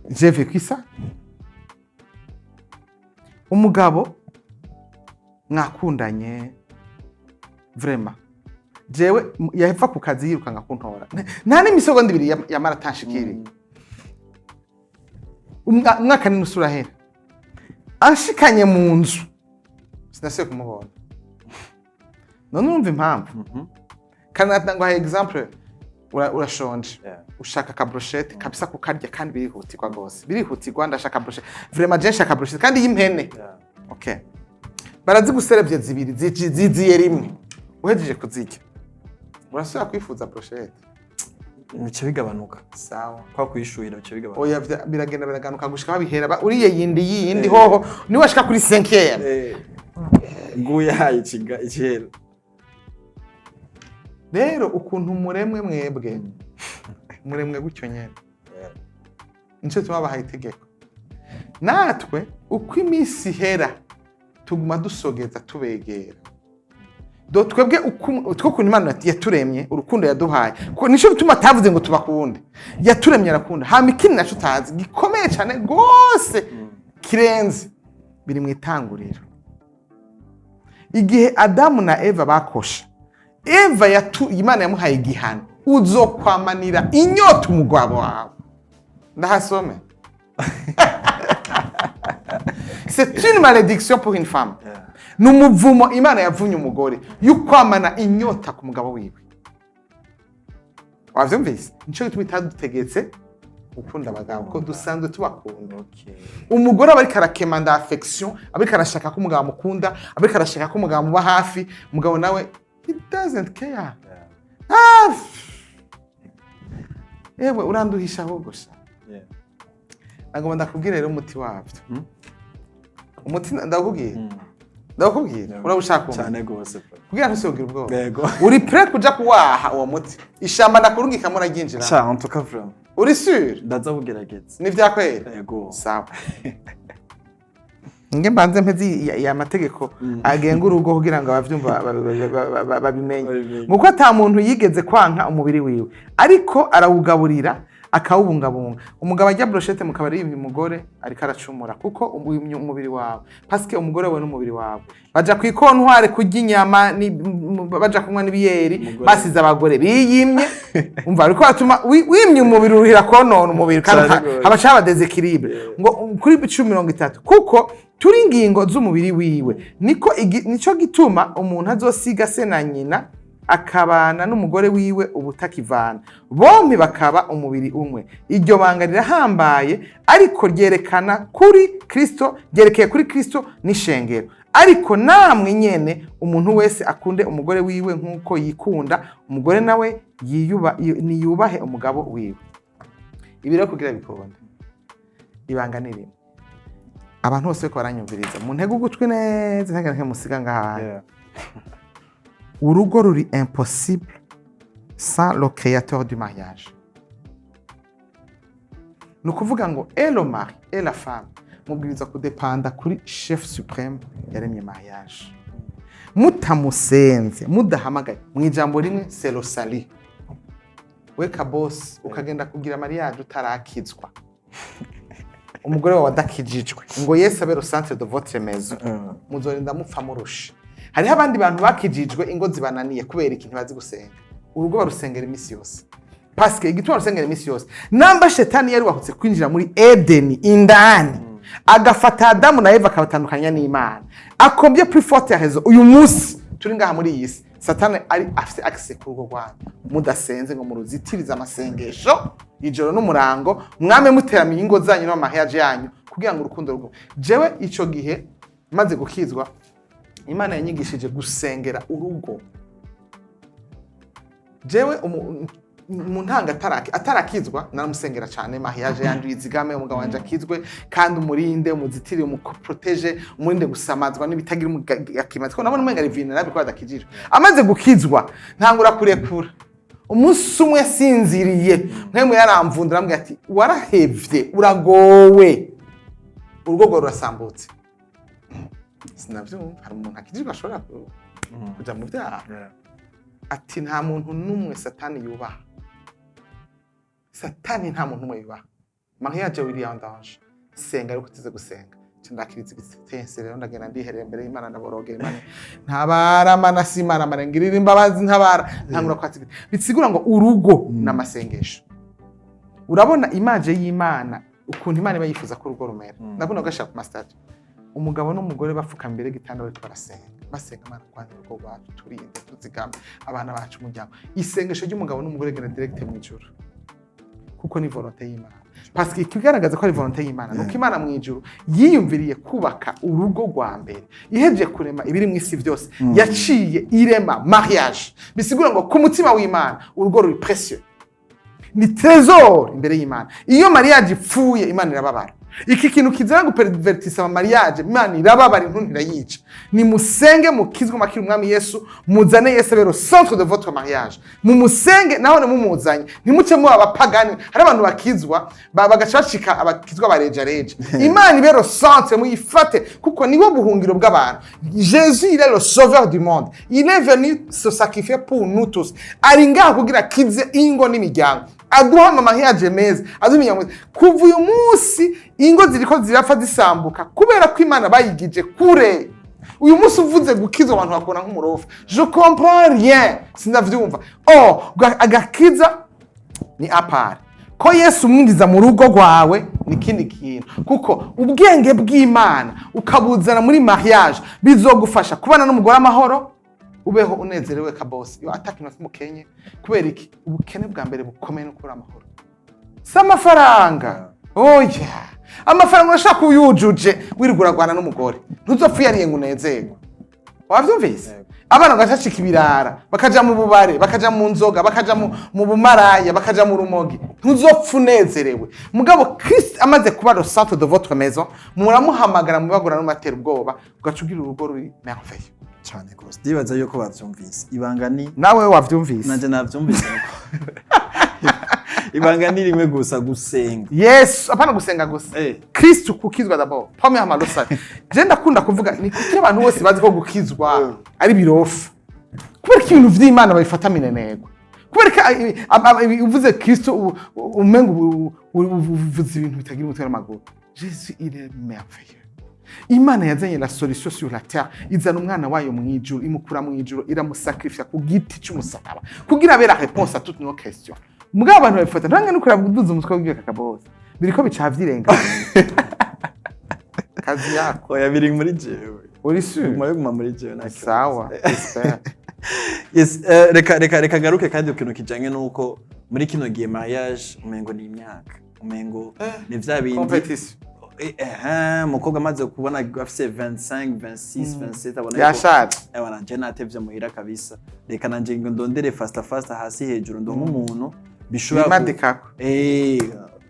J'ai vécu ça. Umugabo mwakundanye vraiment, jewe yaheva ku kazi yirukanga kuntora, nta n'imisogonda 2 yamara atanshikiriye. Umwaka n'inusu urahera, anshikanye mu nzu sinasubiye kumubona. None urumva impamvu? Kandi nguhaye exemple: urashonje, ushaka ka brochette kabisa kukarya, kandi birihutirwa rwose, birihutirwa. Ndashaka brochette vraiment, je nshaka brochette kandi y'impene. Okay, baraziguserebye zibiri ziziye rimwe, uhejeje kuzirya. Urasubira kwifuza brochette? Bica bigabanuka. Sawa. Kwa kwishuhira bica bigabanuka. Oya, biragenda biraganuka gushika babihera uriye yindi yindi hoho niwe ashika kuri 5. Nguya ikiga ikihera. Rero ukuntu muremwe mwebwe, muremwe gutyo nyene, nico tuma bahaye itegeko. Natwe uko iminsi ihera tuguma dusogeza, tubegera. Do twebwe twe ukuntu Imana yaturemye, urukundo yaduhaye, ko nico bituma atavuze ngo tubakunde. Yaturemye arakunda. Hama ikindi naco utazi gikomeye cyane gose kirenze, biri mu Itanguriro, igihe Adamu na Eva bakosha. Eva Imana yamuhaye igihano: uzokwamanira inyota umugabo wawe. Ndahasome: c'est une malédiction pour une femme. Ni umuvumo Imana yavunye umugore y'ukwamana inyota ku mugabo wiwe. Wavyumvise? Nico gituma itadutegetse gukunda abagabo, ko dusanzwe tubakunda. Umugore aba ariko arakemanda affection, aba ariko arashaka ko umugabo amukunda, aba ariko arashaka ko umugabo amuba hafi. Umugabo nawe, he doesn't care. Ah, ewe uranduhisha ahubwo sha. Nagomba ndakubwira rero umuti wabyo. Umuti ndakubwira. Ndakubwira. Urabushaka kumva? Cyane gose bro. Kugira ntusubwire ubwoba. Yego. Uri prêt kuja kuwaha uwo muti? Ishamba ndakurungikamo, uraryinjira? Sha, en tout cas vraiment. Uri sûr? Ndaza kugerageza. Ni vyakwera? Yego. Sawa, nge mbanze mpezi ya mategeko agenga urugo kugira ngo abavyumva babimenye. Babimenye. Nguko ata muntu yigeze kwanka umubiri wiwe, ariko arawugaburira akawubungabunga. Umugabo ajya brochette mu kabari yimye umugore, ariko aracumura, kuko wimye umubiri wawe, parce que umugore wawe n'umubiri wawe. Baja ku ikontware kurya inyama baja kunywa n'ibiyeri. Umugore- Basize abagore biyimye. Umva, ariko batuma wimye umubiri, uruhira konona umubiri kandi Cane gose. habaca haba déséquilibre. Ngo kuri 10:30: kuko turi ingingo z'umubiri wiwe, niko nico gituma umuntu azosiga se na nyina akabana n'umugore wiwe ubutakivana, bombi bakaba umubiri umwe. Iryo banga rirahambaye, ariko ryerekana kuri Kristo, ryerekeye kuri Kristo n'ishengero. Ariko namwe nyene, umuntu wese akunde umugore wiwe nk'uko yikunda, umugore nawe niyubahe umugabo wiwe. Ibi rero kugira bikunde, ibanga ni rimwe. Abantu bose bariko baranyumviriza, mu ntege ugutwi neza, ntege nke musiga ngaha. Urugo ruri impossible sans le créateur du mariage. Ni ukuvuga ngo et le mari et la femme mubwiriza kudepanda kuri chef suprême yaremye mariage. Mutamusenze, mudahamagaye, mu ijambo rimwe, c'est le salut. We kabosi, ukagenda kugira mariage utarakizwa, umugore wawe adakijijwe, ngo Yesu abe le centre de votre maison, muzorinda mupfa murusha. Hariho abandi bantu bakijijwe, ingo zibananiye. Kubera iki? Ntibazi gusenga. Urugo barusengera iminsi yose, parce que igituma barusengera iminsi yose, namba shetani yari wahutse kwinjira muri Edeni indani, agafata Adamu na Eva akabatandukanya n'Imana, à combien plus forte raison uyu munsi turi ngaha muri iyi si, Satani ari afite accès ku rugo rwanyu mudasenze ngo muruzitirize amasengesho ijoro n'umurango, mwame muteramiye ingo zanyu n'amariage yanyu kugira ngo urukundo rugume. Jewe ico gihe maze gukizwa, Imana yanyigishije gusengera urugo. Jewe mu ntanga atarakizwa naramusengera cyane: mariage yanje uyizigame, umugabo wanje akizwe, kandi umurinde, umuzitire, umuprotège, umurinde gusamazwa n'ibitagira akimazi, ko nabona umenga ari vulnérable ko adakijijwe. Amaze gukizwa ntangura kurekura. Umunsi umwe sinziriye, mpemu yaramvundura, arambwira ati: "Warahevye, uragowe, urugo rwawe rurasambutse." Sinavyumva. Hari umuntu akijijwe ashobora kuja mu vyaha? Ati: "Nta muntu n'umwe Satani yubaha. Satani nta muntu n'umwe yubaha. Mariage iri en danger, senga." Ariko utize gusenga, nca ndakiriza igitense. Rero ndagenda ndiherera imbere y'Imana, ndaborogera Imana: "Ntabara Mana, si Imana marengirira imbabazi, ntabara." Ntangura kwatsa. Bisigura ngo urugo n'amasengesho. Urabona image y'Imana, ukuntu Imana iba yifuza ko urugo rumera. Ndakunda kugashira ku masitati: umugabo n'umugore bapfuka imbere y'igitanda, bariko barasenga, basenga: "Imana, rwanda urugo rwacu, turinde, tuzigame abana bacu, umuryango." Isengesho ry'umugabo n'umugore rigenda direct mu ijuru, kuko ni volonté y'Imana. Parce que ikigaragaza ko ari volonté y'Imana nuko Imana mu ijuru yiyumviriye kubaka urugo rwa mbere. Ihejeje kurema ibiri mu isi byose, yaciye irema mariage. Bisigura ngo ku mutima w'Imana urugo ruri précieux, ni trésor imbere y'Imana. Iyo mariage ipfuye, Imana irababara. Iki kintu kizana gupervertisa ama mariage, Imana irababara, intuntu irayica. Nimusenge, mukizwe, makiri Umwami Yesu, muzane Yesu abe le centre de votre mariage. Mumusenge naho mumuzanye, ntimuce muba abapagani. Hari abantu bakizwa bagaca bacika abakizwa barejareja. Imana ibe le centre, muyifate kuko niwo buhungiro bw'abantu. Jésus, il est le sauveur du monde, il est venu se sacrifier pour nous tous. Ari ngaha kugira akize ingo n'imiryango, aduha ama mariage meza, aduha imiryango meza. Kuva uyu munsi ingo ziriko zirapfa, zisambuka kubera ko Imana bayigije kure. Uyu munsi uvuze gukizwa, abantu bakubona nk'umurofa. Je comprends rien, sinavyumva. Oh, agakiza ni à part, ko Yesu umwinjiza mu rugo rwawe ni ikindi kintu, kuko ubwenge bw'Imana ukabuzana muri mariage bizogufasha kubana n'umugore amahoro, ubeho unezerewe kabose iyo atakintu mukenye. Kubera iki? Ubukene bwa mbere bukomeye no kubura amahoro, si amafaranga. Oya, amafaranga urashaka uyujuje, wirirwa uragwana n'umugore, ntuzopfa uyariye ngo unezerwe. Wavyumvise? Abana bagacika ibirara, bakaja mu bubare, bakaja mu nzoga, bakaja mu bumaraya, bakaja mu rumogi, ntuzopfa unezerewe. Mugabo Christ amaze kuba le centre de votre maison, muramuhamagara mubagura n'umatera ubwoba, ugaca ugira urugo ruri merveilleux. Cyane rwose, ndibaza yuko bavyumvise. Ibanga ni Nawe wavyumvise? Nanje navyumvise. Ibanga ni rimwe gusa: gusenga. Yesu, apana gusenga gusa. Kristu, kukizwa d'abord, premièrement le salut. Je ndakunda kuvuga ni kuki abantu bose bazi ko gukizwa ari birofa? Kubera ko ibintu vy'Imana babifata minenegwa. Kubera ko uvuze Kristo umengo uvuze ibintu bitagira umutwe n'amaguru. Jésus, il est merveilleux. Imana yazanye la solution sur la terre, izana umwana wayo mu ijuru, imukura mu ijuru, iramusacrifia ku giti cy'umusaraba kugira abe la réponse à toutes nos questions. Mugabo abantu babifata ntange nuko uraduza umutwe w'ibyo kakabose biriko bica vyirenga kazi yako. Oya, biri muri jewe. Uri sûr? Guma, biguma muri jewe, nta kibazo. Sawa, j'espère. Yes, reka ngaruke kandi ku kintu kijanye n'uko muri kino gihe mariage umengo ni imyaka, umengo ni vya bindi Competition. Umukobwa amaze kubona afise 25, 26, 27, abona yuko Yashaje. Ewa, nanje natevye muhira kabisa, reka nanje ngo ndondere fasta fasta, hasi hejuru, ndonke umuntu bishobora Bimadikako.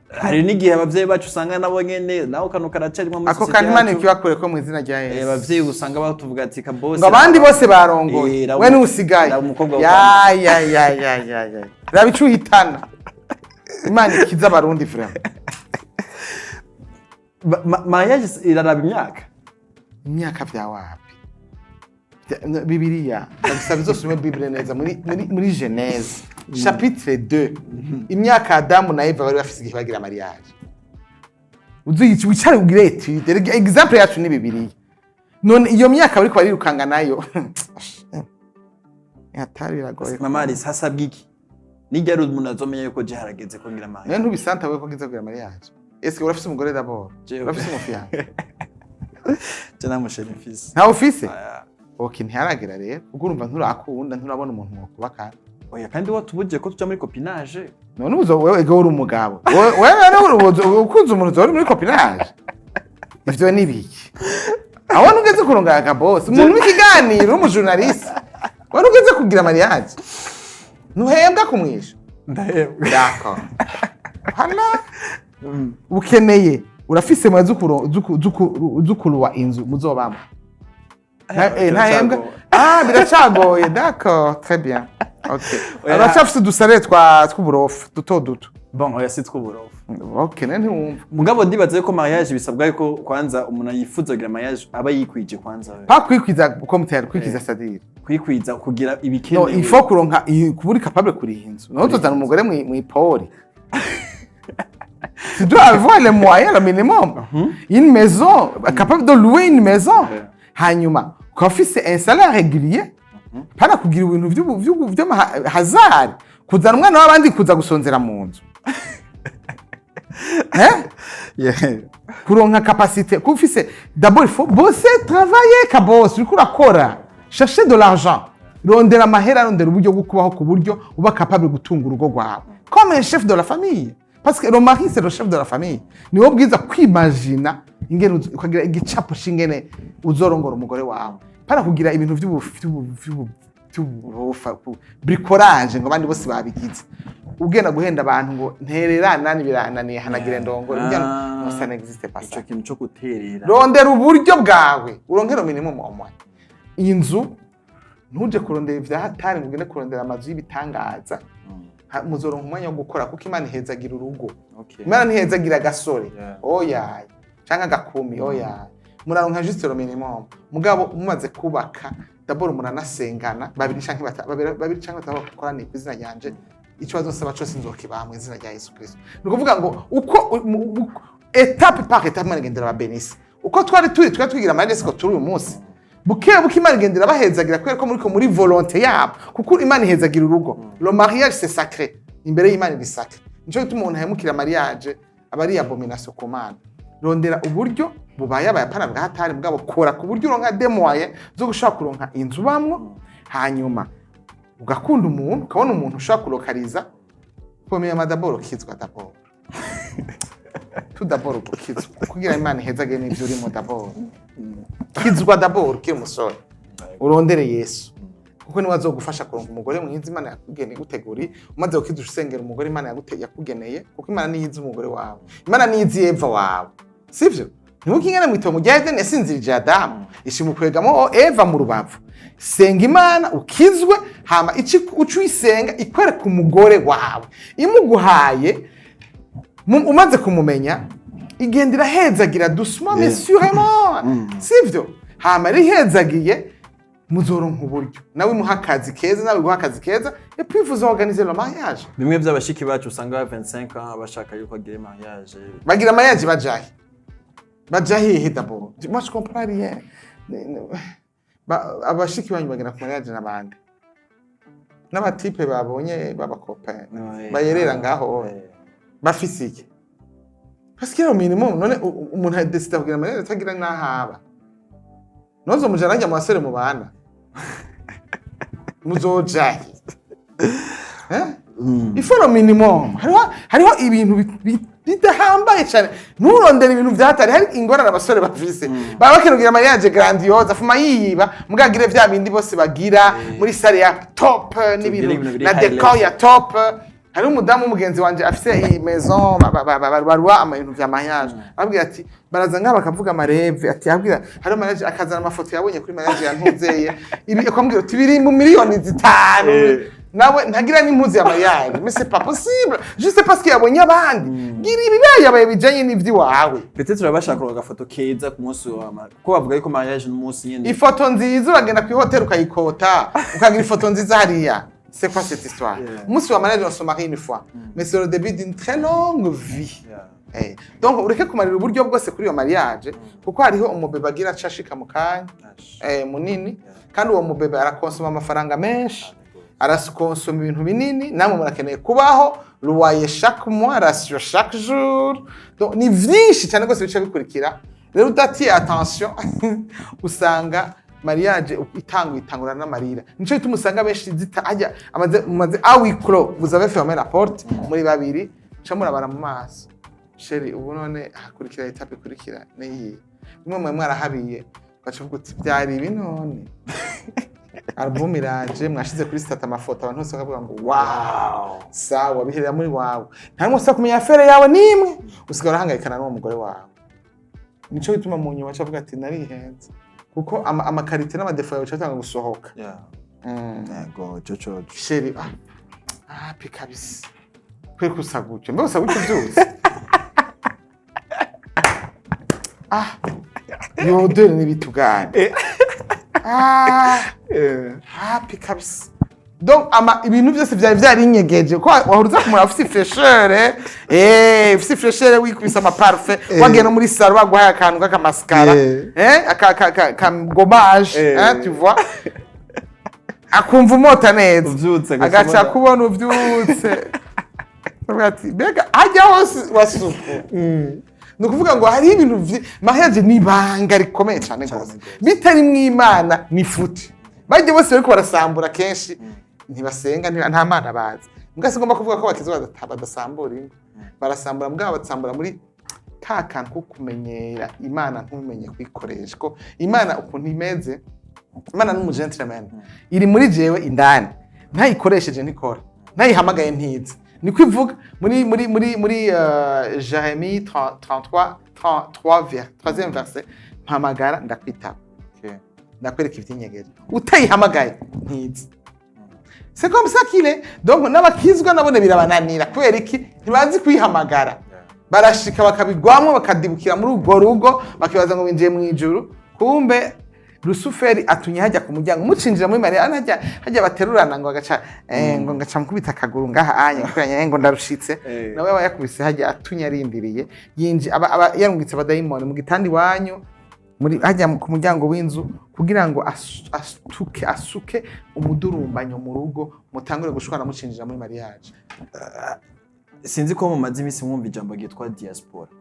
Hari n'igihe abavyeyi bacu usanga nabo nyene naho kano karacarimwo muri Ako société kantu Imana yacu. ikibakure ko mu izina rya Yesu. Abavyeyi usanga batuvuga ati kabose Ngo abandi bose barongoye, we ntusigaye. Raba umukobwa Ya ya ya ya ya ya, raba ico uhitana. Imana ikiza Abarundi vraiment. Mariage iraraba imyaka? Imyaka vya wapi? Bibiliya ndagusaba izosome Bible neza, muri Genèse chapitre 2, imyaka Adamu na Eva bari bafise igihe bagira mariage. Uzi wicare ugire étude. Erega exemple yacu ni Bibiliya. None iyo myaka bariko barirukanga nayo hatari, biragoye. Mama Alice, hasabwa iki? Nijya umuntu azomenya yuko je harageze ko ngira Nawe mariage? ntubisanta wewe ko ngize kugira mariage? Est-ce urafise umugore d'abord? Jewe. Urafise umu fiancé? Je nta mu chéri mfise. Ntawe ufise? Aya. Ok, ntiharagera rero, ubwo urumva nturakunda, nturabona umuntu mwokubakana. Oya, kandi watubujije ko tuja muri copinage. None uzo wewe ego uri umugabo, wewe rero ukunze umuntu uri muri copinage, ivyo ni biki? Aho ugeze kurongora akabosi, umuntu w'ikiganiro, w'umu journaliste, wari ugeze kugira mariage, ntuhembwa kumwisha? Ndahembwa. D'accord. Hana ukeneye, urafise moyens zukuruwa inzu muzobamo? Ntahembwa? Ah, biracagoye. D'accord, très bien, okay. Oya. Aracafise udusare twa tw'uburofu duto duto. Bon, oya, si tw'uburofu. Okay, none ntiwumva. Mugabo ndibaza yuko mariage bisabwa yuko kwanza umuntu yifuza kugira mariage aba yikwije kwanza we. Pas kwikwiza comme tel, kwikiza, c'est-à-dire? Kwikwiza, kugira ibikenewe. No, il faut kuronka kuba uri capable kuriha inzu. Naho tuzana umugore mw'ipori, tu dois avoir les moyens, le minimum, une maison, capable de louer une maison. Hanyuma ukaba ufise un salaire régulier, pana kugira ibintu vy'amahazari, kuzana umwana w'abandi kuza gusonzera mu nzu. Eh? Kuronka capacité, kuba ufise, d'abord il faut bosser, travailler kabose, uriko urakora, chercher de l'argent, rondera amahera, rondera uburyo bwo kubaho ku buryo uba capable gutunga urugo rwawe comme un chef de la famille. Parce que le mari, c'est le chef de la famille. Niwe bwiza kwimagina ingene ukagira igicapo c'ingene uzorongora umugore wawe, para kugira ibintu vy'uburofa, bricolage, ngo abandi bose babigize, ugenda guhenda abantu ngo ntererana birananiye, hanagira ndongore. Ah. No, ça n'existe pas, ça. Ico kintu co guterera. Rondera uburyo bwawe, uronkera minimum au moins inzu. Ntuje kurondera ivya hatari ngo ugende kurondera amazu y'ibitangaza. Muzoronka umwanya wo gukora, kuko Imana ihezagira urugo. Imana ntihezagira agasore, oya, canke agakumi, oya. Muraronka juste le minimum, mugabo mumaze kubaka, d'abord muranasengana babiri canke babiri canke batatu bakoraniye ku izina ryanje, ico bazosaba cose nzokibaha mu izina rya Yesu Kristo. Ni ukuvuga ngo uko étape par étape Imana igendera ababenisi. Uko twari turi, twari twigira amahirwe, siko turi uyu munsi. Buke buke Imana igendera bahezagira, kubera ko muriko muri volonté yabo, kuko Imana ihezagira urugo. Le mariage, c'est sacré imbere y'Imana, iri sacré. Nico gituma umuntu ahemukira mariage aba ari abomination ku Mana. Rondera uburyo bubaye abayapana bwa hatari, mugabo kora ku buryo uronka des moyens zo gushobora kuronka inzu ubamwo, hanyuma ugakunda umuntu, ukabona umuntu ushobora kurokariza. Premièrement, d'abord ukizwa, d'abord, tout d'abord ukizwa, kugira Imana ihezage n'ivyo urimo. D'abord kizwa, d'abord ukiri umusore, urondere Yesu, kuko niwe azogufasha kuronka umugore mwiza Imana yakugeneye, iguteguriye. Umaze gukiza, usengera umugore Imana yakugeneye, kuko Imana niyo izi umugore wawe, Imana niyo izi Eva wawe, sivyo? Ntibuke ingene mw'itongo rya Edeni yasinzirije Adamu, ishimukwegamo Eva mu rubavu. Senga Imana ukizwe, hama ici uca uyisenga ikwereka umugore wawe imuguhaye. Umaze kumumenya, igenda irahezagira doucement mais sûrement, sivyo? Hama rero ihezagiye, muzoronka uburyo, nawe imuha akazi keza, nawe iguha akazi keza, et puis vous organisez le mariage. Bimwe by'abashiki bacu usanga 25 ans bashaka yuko agira mariage. Bagira mariage bajahe? Baja hehe d'abord? Moi, je comprends rien. Abashiki banyu bagenda ku mariage n'abandi n'aba types babonye b'aba copains bayerera ngaho, bafise iki? Parce que au minimum, none umuntu adesida kugira mariage atagira n'ahaba, nozo mujana njya mu basore mubana, muzojahe? Eh? Il faut le minimum. Hariho ibintu bidahambaye cyane. Nturondere ibintu vyatari. Hari ingorane abasore bafise, baba bakeneye kugira mariage grandiose, afuma yiba mugagire vya bindi bose bagira muri salle ya top n'ibintu ibintu biri na high décor level. ya top. Hariho umudamu w'umugenzi wanje afise iyi maison baruwa ama ibintu vya mariage. Arabwira ati baraza ngaha bakavuga ama rêves, ati abwira hariho mariage, akazana amafoto yabonye kuri mariage ya ntuzeye ibi, akamubwira ati biri mu miliyoni 5. Nawe ntagira n'impuzu ya mariage. Mais c'est pas possible, juste parce que yabonye abandi. Gira ibibaye bijanye n'ivy'iwawe. Peut-être urabashaka kuronka agafoto keza ku munsi wa kuko bavuga yuko mariage n'umunsi nyene. Ifoto nziza, uragenda ku hôtel ukayikota, ukagira ifoto nziza hariya. C'est quoi cette histoire? Umunsi wa mariage, on se marie une fois, mais c'est le début d'une très longue vie. Donc ureke kumarira uburyo bwose kuri iyo mariage, kuko hariho umubebe agira aca ashika mu kanya munini, kandi uwo mubebe arakonsoma amafaranga menshi, arakonsoma ibintu binini. Namwe murakeneye kubaho, loyer chaque mois, ration chaque jour. Donc ni vyinshi cyane rwose bica bikurikira. Rero udatiye attention, usanga mariage itangwa itangura n'amarira. Nico gituma usanga benshi zita hajya amaze mumaze à huis clos, vous avez fermé la porte muri babiri, ca murabara mu maso: chéri, ubu none hakurikira étape ikurikira niyi rimwe mwe mwarahabiye, ugaca uvuga uti byari ibi. None album iraje, mwashize kuri statut amafoto, abantu bose bakavuga ngo wow. Sawa, biherera muri wawe, nta n'umwe usaba kumenya affaire yawe n'imwe, usigara urahangayikana n'uwo mugore wawe. Nico gituma mu nyuma aca avuga ati narihenze, kuko ama qualités n'ama défauts yawe atanga gusohoka. Yego, ico coco. Chéri, pi kabisa kwe kusa gutyo, mbe usa gutyo byose, yodere n'ibitugane, hapi kabisa. Donc ama ibintu byose byari byarinyegeje, ko wahora uza kumuraba ufise fraîcheur, ufise fraîcheur, wikubise ama parfum, wagiye no muri salon baguhaye akantu k'aka mascara, aka ka gommage, tu vois, akumva umota neza. Uvyutse agaca agashobora kubona uvyutse, avuga ati mbega hajya hose wasuku. Ni ukuvuga ngo hariho ibintu mariage ni ibanga rikomeye cyane rwose. Bitari mu Imana ni futi. Bajya bose bariko barasambura kenshi ntibasenga, nta Mana bazi. Mbwa singomba kuvuga ko bakizwa badasambura ingo. Barasambura, mugabo basambura muri ka kantu ko kumenyera Imana, ntumenye kuyikoresha, ko Imana ukuntu imeze, Imana ni umu gentleman, iri muri jewe indani, ntayikoresheje ntikora, ntayihamagaye ntiza. Niko ivuga muri Jérémie 33 33 troisième verset: "Mpamagara ndakwitaba, ndakwereka ivy'inyegeri." Utayihamagaye ntiza. C'est comme ça qu'il est. Donc n'abakizwa nabone birabananira. Kubera iki? Ntibazi kuyihamagara. Barashika bakabigwamwo, bakadibukira muri urwo rugo, bakibaza ngo binjiye mu ijuru, kumbe Rusuferi atunye hajya ku muryango. Mucinjira muri Mariya hajya hajya baterurana ngo agaca ngo ngaca mukubita akaguru ngaha anya kubera ngo ndarushitse. Nawe aba yakubise hajya, atunye, arindiriye yinji, aba yarungitse abadayimoni mu gitanda iwanyu, muri hajya ku muryango w'inzu, kugira ngo asuke asuke umudurumbanyo mu rugo, mutangure gushwana mucinjira muri mariage. Sinzi ko mumaze iminsi mwumva ijambo ryitwa diaspora.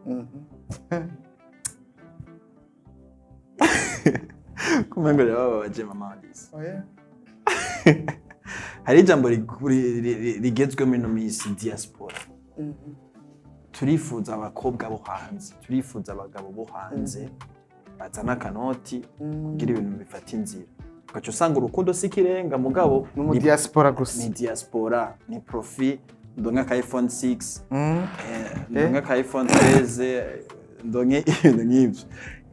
Kumengo rirababaje, mama Alice. Oya. Hari ijambo rigezweho muri ino minsi, diaspora. Turifuza abakobwa bo hanze, turifuza abagabo bo hanze bazana akanoti kugira ibintu bifata inzira, ugaca usanga urukundo si ikirenga, mugabo ni mu diaspora gusa. Ni diaspora, ni profit, ndonke aka iPhone 6, ndonke aka iPhone 13, ndonke ibintu nk'ibyo.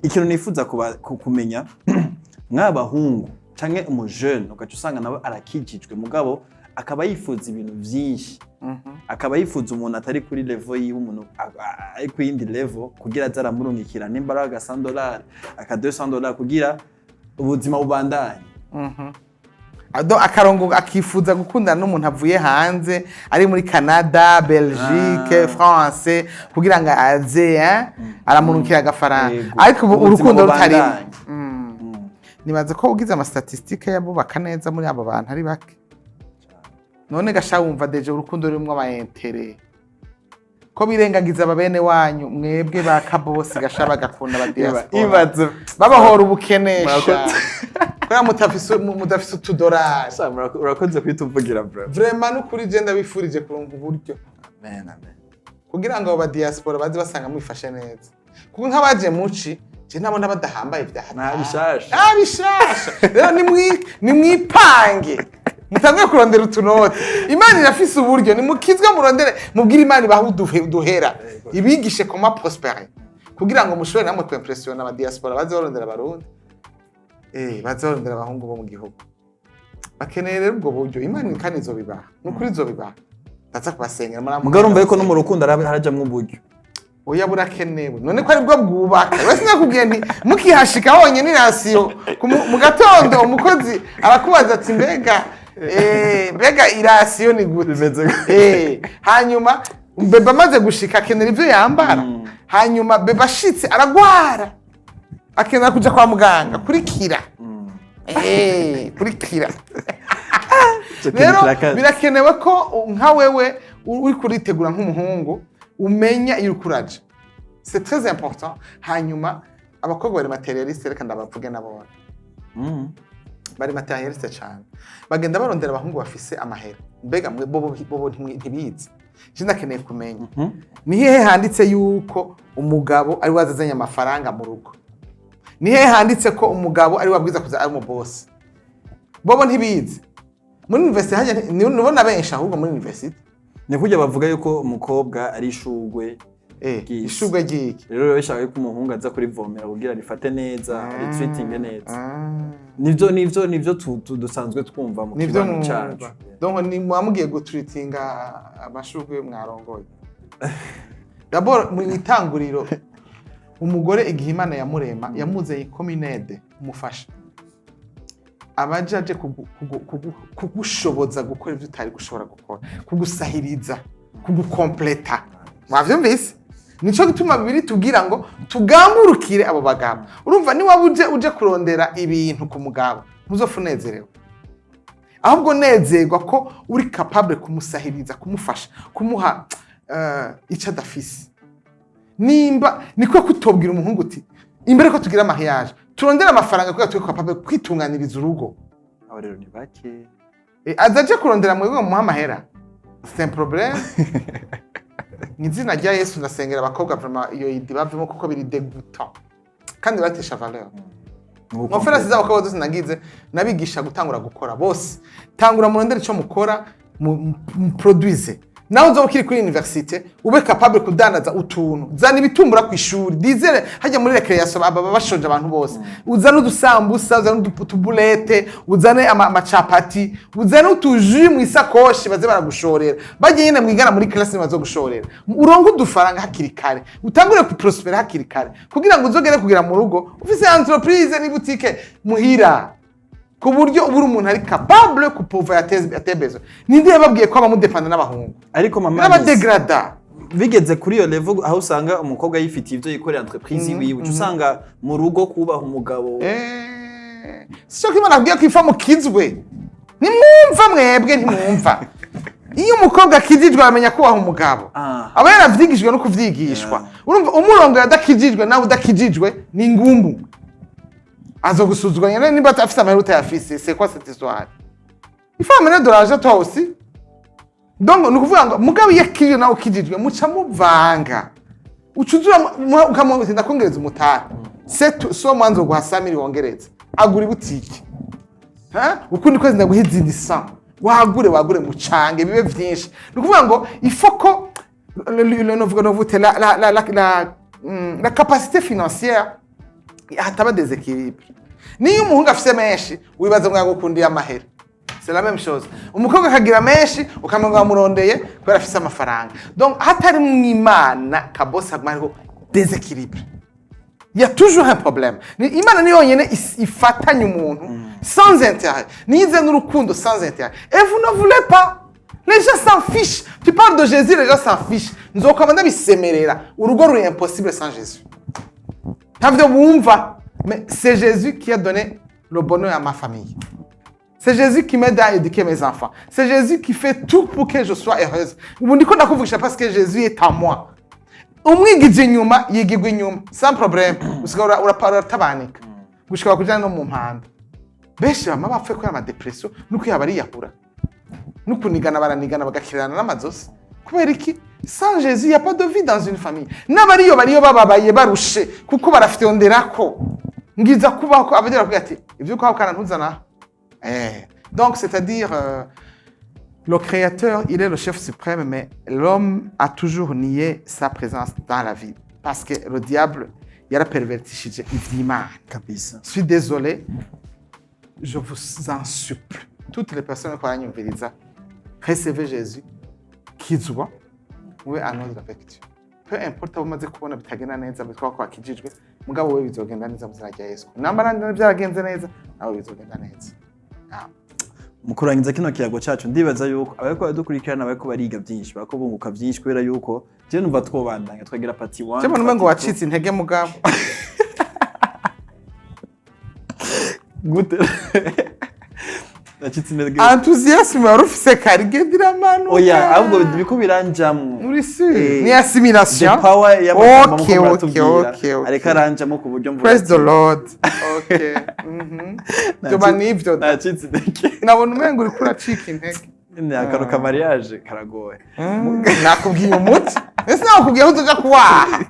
Ikintu nifuza kumenya, mw'abahungu canke umujene, ugaca usanga nawe arakijijwe, mugabo akaba yifuza ibintu vyinshi, akaba yifuza umuntu atari kuri level yiwe, umuntu ari ku yindi level, kugira aze aramurungikira nimba ari aga 100 dollars, aka 200 dollars, kugira ubuzima bubandanye. Ado akarongo akifuza gukundana n'umuntu avuye hanze, ari muri Canada, Belgique, France, kugira ngo aze aramurungikira agafaranga. Ariko ubu Ubuzima urukundo rutarimo. bubandanye. Nibaza ko ugize ama statistiques y'abubaka neza muri abo bantu ari bake. None gasha wumva déjà urukundo rurimwo ama intérêts, ko birengagiza ababene wanyu mwebwe ba kabosi, gasha bagakunda aba diaspora. Ibaze. Babahora ubukenesha kubera mudafise utudorari. Sha, urakoze kwita uvugira, bro. Vraiment, n'ukuri je ndabifurije kuronka uburyo Amen, amen. kugira ngo abo ba diaspora baze basanga mwifashe neza, kuko nk'abaje muci je nabona badahambaye vya Nta bishasha. Nta bishasha. Rero nimwipange, mutanguye kurondera utunoti. Imana irafise uburyo, nimukizwe, murondere, mubwire Imana ibahe uduhera, ibigishe comment prospérer, kugira ngo mushobore namwe kwimpressiona aba diaspora baze barondera abarundi, baze barondera abahungu bo mu gihugu. Bakeneye rero ubwo buryo. Imana kandi izobibaha, nukuri izobibaha. Ndaza kubasengera. Mugabo urumva yuko no mu rukundo harajamwo uburyo. Oya, burakenewe. None ko aribwo bwubaka? Wese nakubwiye nti mukihashika honyine, i ration mu gatondo, umukozi arakubaza ati: "Mbega mbega i ration ni gute?" Bimeze gute? Hanyuma bébé amaze gushika akenera ibyo yambara. Hanyuma bébé ashitse aragwara, akenera kuja kwa muganga, kurikira kurikira. Ico kintu Rero kirakaze. birakenewe ko nka wewe uri kuritegura nk'umuhungu umenya iyo uriko uraja, c'est très important. Hanyuma abakobwa bari matérialiste, reka ndabavuge nabone. Bari matérialiste cyane, bagenda barondera abahungu bafise amahera. Mbega mwe bobo ntibizi? Je ndakeneye kumenya, ni hehe handitse yuko umugabo ari we azazanye amafaranga mu rugo? Ni hehe handitse ko umugabo ari we abwiza kuza ari umubosi? Bobo ntibizi. Muri université hajya nibona benshi ahubwo muri université. Ni kurya bavuga yuko umukobwa ari ishugwe ry'isi. Ishugwe ry'iki? Rero biba bishaka yuko umuhungu aza kurivomera kugira rifate neza, ritreatinge neza. Nivyo dusanzwe twumva mu Nivyo kibano mwumva. cacu. Donc ni muba gutreatinga amashugwe mwarongoye. D'abord mu itanguriro, umugore igihe Imana yamurema, yamuzanye comme une aide, umufasha abaje aje kugushoboza gukora ibyo utari gushobora gukora, kugusahiriza, kugukompleta. Mwavyumvise? Nico gituma bibiri tubwira ngo tugamburukire abo bagabo. Urumva, niwaba uje kurondera ibintu ku mugabo, ntuzopfa unezerewe. Ahubwo nezerwa ko uri capable kumusahiriza, kumufasha, kumuha icyo adafise. Nimba niko kutobwira umuhungu uti: "Imbere ko tugira mariage, turondere amafaranga kugira tube capable kwitunganiriza urugo." Abo rero ni bake. Aza aje kurondera mwebwe ngo mumuhe amahera, c'est un problème. Mu izina rya Yesu, ndasengera abakobwa vraiment iyo idée bavemo, kuko biri dégoûtant kandi batesha valeur. Conférence z'abakobwa zose nagize, nabigisha gutangura gukora bose. Tangura murondere icyo mukora, mu produise. Nawe uzoba ukiri kuri université, ube capable kudandaza utuntu. Zana ibitumbura ku ishuri, dizere hajya muri récréation, baba bashonje abantu bose. Uzane udusambusa, uzane utuboulettes, uzane amacapati, uzane utujus mu isakoshi, baze baragushorera. Bajye nyine mwigana muri classe, bazogushorera, uronke udufaranga hakiri kare, utangure kuprospera hakiri kare, kugira ngo uzogere kugera mu rugo ufise entreprise n'ibutike muhira, ku buryo uba uri umuntu ari capable kupourvoir à tes besoins. Ninde yababwiye ko abamudepanda n'abahungu? Ariko mama, N'abadegrada. bigeze kuri iyo level aho usanga umukobwa yifitiye ibyo yikorera, entreprise iwiwe, uca usanga mu rugo kubaha umugabo. Si cyo ko Imana akubwiye ko ifa mukizwe. Ntimwumva mwebwe, ntimwumva. Iyo umukobwa akijijwe aramenya kubaha umugabo. Aba yaravyigishijwe no kuvyigishwa. Urumva, umurongo adakijijwe nawe udakijijwe ni ngumbu, azogusuzuganya nyene nimba afise amahera utayafise. C'est quoi cette histoire? Il faut amener de l'argent, toi aussi. Donc ni ukuvuga ngo mugabo iyo akijijwe nawe ukijijwe, muca muvanga, ucuzura ukamuha, ndakongereza umutahe. C'est so mwanzo guha 100 wongereza, agura ibutike. Ha? Ukundi kwezi ndaguha izindi 100, wagure, wagure, mucange bibe vyinshi. Ni ukuvuga ngo il faut ko novuga novute la capacité financière hataba déséquilibre. Niyo umuhungu afise menshi, wibaza ngo yagukundiye amahera. C'est la même chose, umukobwa akagira menshi, ukamenya ngo wamurondeye kubera afise amafaranga. Donc hatari mu Imana kabose, haguma hariho déséquilibre, il y a toujours un problème. Imana ni yonyine ifatanya umuntu sans intérêt, nize n'urukundo sans intérêt. Et vous ne voulez pas, les gens s'en fichent. Tu parles de Jésus, les gens s'en fichent. Nzokama ndabisemerera, urugo ruri impossible sans Jésus. Ntavyo bumva, mais c'est Jésus qui a donné le bonheur à ma famille. C'est Jésus qui m'aide à éduquer mes enfants. C'est Jésus qui fait tout pour que je sois heureuse. Ubu ndiko ndakuvugisha parce que Jésus est en moi. Umwigije inyuma, yigirwa inyuma sans problème. Usigara uratabanika gushika bakujana no mu mpanda. Benshi bama bapfuye kubera amadépressions nuko yaba ariyahura no kunigana, baranigana bagakirana n'amazosi. Kubera iki? Sans Jésus, y a pas de vie dans une famille. N'abariyo bariyo bababaye, barushe, kuko barafyonderako ngiza kubaho ko abagira bavuga ati ibyo kwaho kana ntuzana. Donc c'est-à-dire le Créateur, il est le chef suprême, mais l'homme a toujours nié sa présence dans la vie parce que le diable yarapervertishije ivy'Imana. Kabisa. Je suis désolé, je vous en supplie, toutes les personnes qui baranyumviriza, recevez Jésus, kizwa, mube en ordre avec Dieu. Peu importe abo umaze kubona bitagenda neza bitwa ko wakijijwe, mugabo we bizogenda neza mu izina rya Yesu. Namba nanje byaragenze neza, nawe bizogenda neza. Ah. Mu kurangiza kino kiyago cyacu, ndibaza yuko abariko baradukurikirana bariko bariga byinshi, bariko bunguka byinshi, kubera yuko je numva twobandanya twagira partie 1. Je mbona ngo wacitse intege, mugabo. Gute nacitse intege? Enthousiasme wari ufise kare igenda iramanuka. Oya, ahubwo biriko biranjamwo. Muri sûr? Ni The assimilation. power y'amagambo muko muratubwira Okay. ariko aranjamo ku buryo mvuga Praise the ati, Lord. Okay. Byoba nivyo da. Nacitse intege. Nabona umengo uriko uracika intege. Ni akantu ka mariage karagoye. Nakubwiye umuti, ese nakubwiye aho uzoja kuwaha.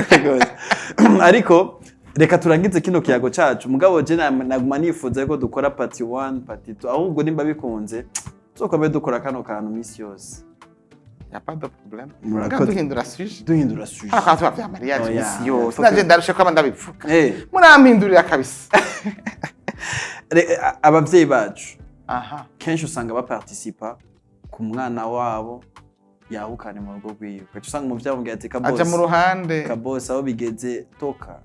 Karagoye. Ariko reka turangize kino kiyago cacu, mugabo je naguma nifuza ko dukora partie 1, partie 2. Ahubwo nimba bikunze, tuzokombe dukora kano kantu misi yose. Y a pas de problème. Murakoze. Mugabo duhindura sujet. Duhindura sujet. Hano tuba vya mariage Oya, misi yose. faut Nanje ndarushe ko ndabivuga. Murampindurira kabisa. Abavyeyi bacu kenshi usanga baparticipa ku mwana wabo yahukane mu rugo rwiwe, ugaca usanga umuvyeyi amubwira ati aja mu kabosi, ruhande. Kabosi, aho bigeze toka,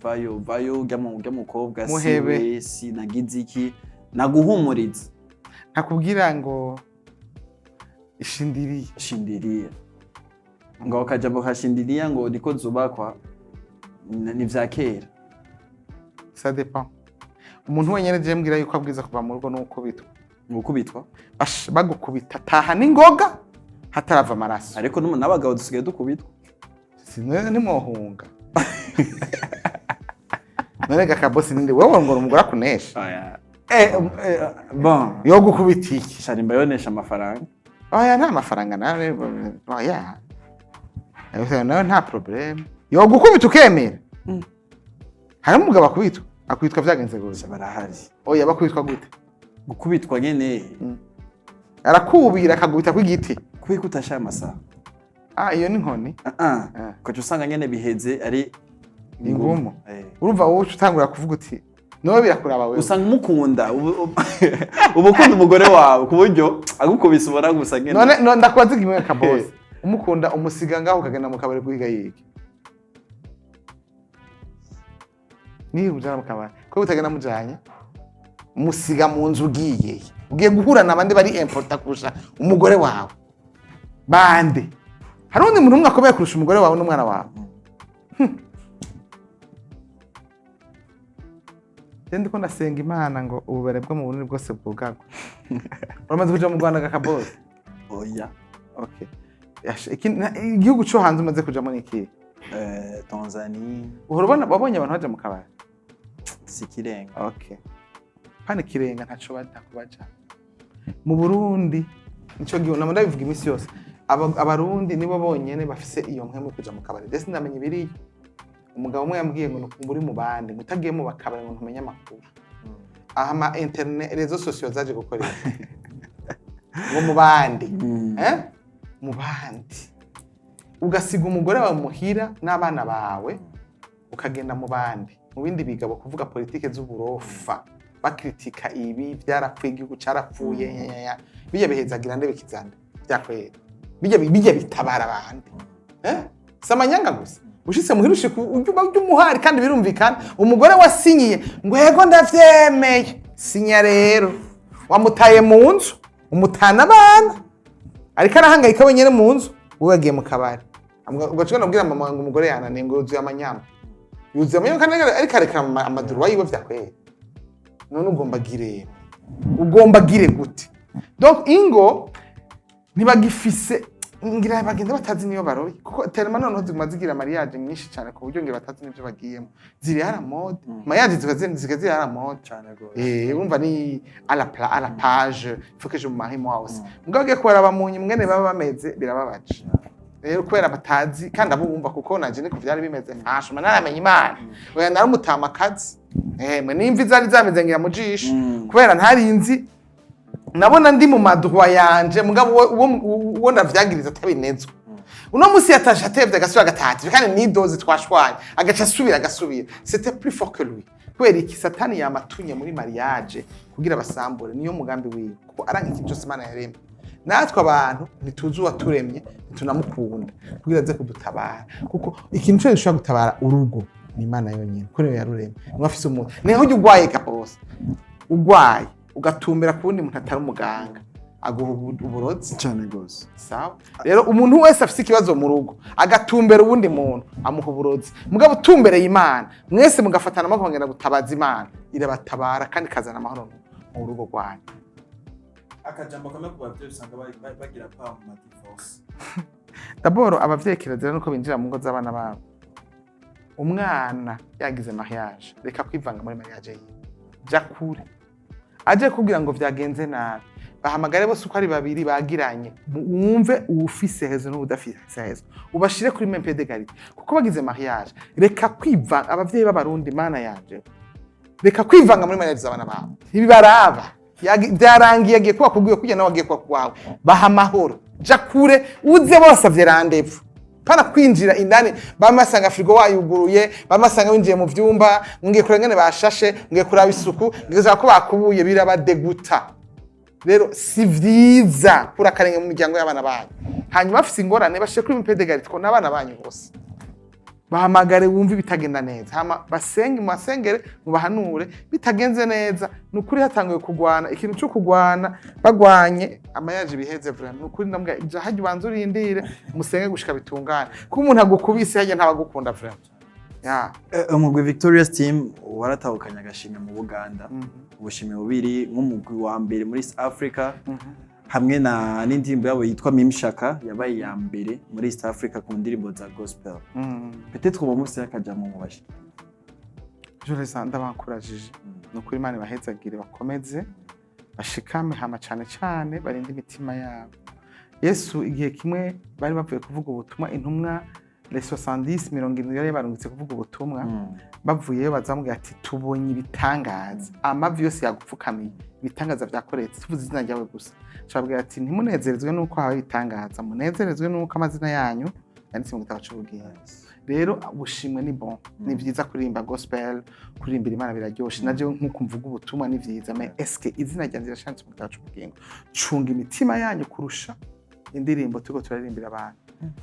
vayo, vayo, urya mukobwa Muhebe. siwe, sinagize iki, naguhumuriza. Ntakubwira ngo ishindiriye. Shindiriya, ngo akajambo kashindiriya ngo niko zubakwa, ni vya kera. Ça dépend. Umuntu wenyine je mbwira yuko abwiza kuva mu rugo nuko bitwa. Gukubitwa. Ash, bagukubita taha n'ingoga hatarava amaraso. Ariko n'abagabo dusigaye dukubitwa. Sinone ntimwohunga none gakabosi ninde wewe ngo umugore akunesha? Oya. Bon. Yo gukubita iki? Sharimba yonesha amafaranga. Oya, nta mafaranga nawe, oya, nawe nta problème. Yogukubita ukemera? Hari umugabo akubitwa, akubitwa vyagenze gute? Barahari. Oya, bakubitwa gute? Gukubitwa nyene. Arakubira, akagubita kw'igiti. Kubera ko utashaye amasaha. Ah, iyo ni inkoni. Ah ah. Ah. Ugaca usanga nyene biheze ari Ingumu. Eh. Urumva wowe uca utangura kuvuga uti nowe birakuraba wewe. Usanga umukunda, uba ukunda umugore wawe ku buryo agukubise ubona gusa nyene. None no, ndakubaza kimwe kabose: umukunda, umusiga ngaho ukagenda mu kabari guhiga yiki? Niba ujana mu kabari ko utagenda mujanye, umusiga mu nzu, ugiye guhura n'abandi bari important kurusha umugore wawe? Bande? Hari undi muntu umwe akomeye kurusha umugore wawe n'umwana wawe? Je ndiko ndasenga Imana ngo ububare bwo mu Burundi bwose bwugagwe. Uramaze kuja mu Rwanda, gakabose? Oya. Okay. Igihugu cyo hanze umaze kujamo ni ikihe? Tanzania. Uhora ubona, wabonye abantu baja mu kabari? Si ikirenga. Okay. Pana ikirenga, ntaco baja. Mu Burundi nico gihe nama ndabivuga iminsi yose. Abarundi nibo bonyene bafise iyo mpwemu yo kuja mu kabari. Ndetse ndamenya ibiriyo. Umugabo umwe yambwiye ngo nukumva uri mu bandi, ngo utagiye mu bakabari ngo ntumenye amakuru. Aha ama internet, réseaux sociaux zaje gukora iki? Ngo mu bandi. Eh? Mu bandi. Ugasiga umugore wawe muhira n'abana bawe, ukagenda mu bandi, mu bindi bigabo, kuvuga politike z'uburofa, bakritika ibi byarapfuye, igihugu carapfuye, nyanyanya. Bijya bihezagira nde, bikizande byakwera? Bijya bitabara abandi, eh? Si amanyanga gusa. Ushitse muhira, ushika ujya umuhari, kandi birumvikana umugore wasinyiye ngo yego ndavyemeye, sinya. Rero wamutaye mu nzu, umutana abana, ariko arahangayika wenyine mu nzu, wowe wagiye mu kabari. Ugaca unabwira mama ngo umugore yananiye, ngo yuzuye amanyama, yuzuye amanyama, kandi ariko arekera amaduru yiwe vyakwera. None ugomba gire, ugomba gire gute? Donc ingo ntibagifise, ngira bagenda batazi niyo baroye, kuko tellement noneho ziguma zigira mariage nyinshi cyane ku buryo ngira batazi n'ivyo bagiyemo, ziri à la mode. Mariage ziba ziri à la mode. Cyane rwose. Eh, urumva ni à la page, il faut que je me marie moi aussi. Mugabo ugiye kubaraba mu mwene baba bameze, birababaje. Rero kubera batazi, kandi abo bumva, kuko nanje niko vyari bimeze, ntashuma naramenya Imana. Oya, naramutama akazi. Eh, mwe nimvi zari zameze ngira mu jisho. Kubera ntarinzi, nabona ndi mu ma droits yanje, mugabo uwo ndavyagiriza atabinezwa. Uno musi yatashe atevye, agasubira agataha, kandi nidoze twashwanye, agaca asubira agasubira. C'était plus fort que lui. Kubera iki? Satani yamatunye muri mariage kugira basambure, niyo mugambi wiwe, kuko aranka ikintu cyose Imana yaremye. Natwe abantu ntituzi uwaturemye, ntitunamukunda kugira aze kudutabara, kuko ikintu cyose gishobora gutabara urugo ni Imana yonyine, kuko niyo yaruremye, niwe afise umuntu. Niho ujya ugwaye kabose, ugwaye ugatumbera ku wundi muntu atari umuganga, aguha uburozi. Cyane rwose. Sawa. Rero umuntu wese afise ikibazo mu rugo agatumbera uwundi muntu, amuha uburozi. Mugabo utumbereye Imana, mwese mugafatana amaboko mukagenda gutabaza Imana, irabatabara kandi ikazana amahoro mu rugo rwanyu. Akajambo kamwe ku bavyeyi usanga bagira pa mu ma divorce. D'abord abavyeyi kirazira nuko binjira mu ngo z'abana babo. Umwana yagize mariage, reka kwivanga muri mariage yiwe, ja kure. Aje kubwira ngo vyagenze nabi, bahamagare bose uko ari babiri bagiranye, wumve uwufise raison n'uwudafise raison, ubashire kuri même pied d'égalité, kuko bagize mariage. Reka kwivanga, abavyeyi b'Abarundi, Mana yanje, reka kwivanga muri mariage z'abana babo, ntibibaraba. Byarangiye, agiye kuba kubwiwe kujya, nawe agiye kuba kwawe. Baha amahoro, ja kure, uze bosavye rendez-vous. Pana kwinjira indani, bamwe basanga frigo wayuguruye, bamwe basanga winjiye mu vyumba, ngiye kureba ingene bashashe, ngiye kuraba isuku, ngiye kuraba ko bakubuye, birabadeguta. Rero si vyiza kura akarenge mu miryango y'abana banyu. Hanyuma bafise ingorane, bashire kuri même pied d'égalité, ko n'abana banyu bose. Bahamagare wumve ibitagenda neza, hama basenge, mubasengere, mubahanure. Bitagenze neza, ni ukuri hatanguye kugwana, ikintu cyo kugwana, bagwanye amayaje biheze vraiment. Ni ukuri ndambwira, ija hajya ubanza urindire, musenge gushika bitungane, kuko umuntu agukubise hajya ntabagukunda vraiment ya. Umugwi Victorious Team waratahukanye agashimwe mu Buganda, ubushimwe bubiri, nk'umugwi wa mbere muri East Africa, hamwe na n'indirimbo yabo yitwa Mimshaka yabaye iya mbere muri East Africa ku ndirimbo za gospel. Peut-être uwo munsi yakajambo mu bashi. Je ndabankurajije, ni ukuri, Imana ibahezagire, bakomeze bashikame, hama cane cane barinde imitima yabo. Yesu igihe kimwe bari bavuye kuvuga ubutumwa, intumwa les 70, 70 yari barungitse kuvuga ubutumwa, bavuyeyo bazamubwira ati: "Tubonye ibitangaza, amavi yose yagupfukamiye, ibitangaza byakoretse tuvuze izina ryawe gusa." Cababwira ati: "Ntimunezerezwe nuko habaye ibitangaza, munezerezwe nuko amazina yanyu yanditse mu gitabo c'ubugingo." Rero ubushimwe ni bon, ni vyiza kuririmba gospel, kuririmbira Imana biraryoshe, naje nkuko mvuga ubutumwa ni vyiza, mais est-ce que izina ryanjye rirashanditse mu gitabo c'ubugingo? Cunga imitima yanyu kurusha indirimbo turiko turaririmbira abantu.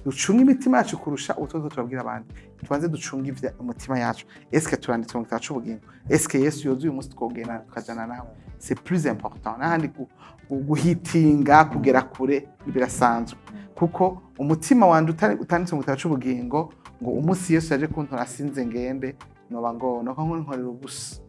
Ducunge imitima yacu kurusha uko turabwira abandi. Tubanze ducunge umutima yacu. Est-ce que turanditse mu gitabo c'ubugingo? Est-ce que Yesu yozuye umunsi twogenda tukajana nawe? C'est plus important. N'ahandi guhitinga kugera kure birasanzwe, kuko umutima wanje utanditse mu gitabo c'ubugingo, ngo umunsi Yesu yaje kuntora sinze ngende, noba ngo noko nkorera ubusa.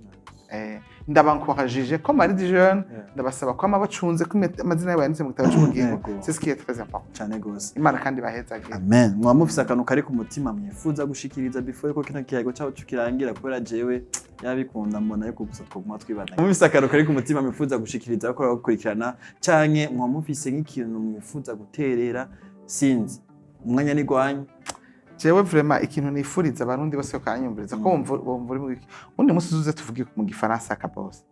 Ndabankorajije ko mari des jeunes, ndabasaba ko bacunze ko amazina yabo yanditse mu gitabo c'ubugingo. C'est ce qui est très important. Cyane gose. Imana kandi bahezagire. Amen. Mwaba mufise akantu kari ku mutima mwifuza gushikiriza before yuko kino kiyago cyacu kirangira? Kubera jewe yabikunda, mbona yuko gusa twoguma twibana. Mufise akantu kari ku mutima mwifuza gushikiriza ko gukurikirana, canke mwaba mufise nk'ikintu mwifuza guterera, sinzi, umwanya ni gwanyu. Jewe vraiment ikintu nifuriza Abarundi bose bakanyumviriza ko bumva uri mu undi munsi uzuze tuvuge mu Gifaransa kabose.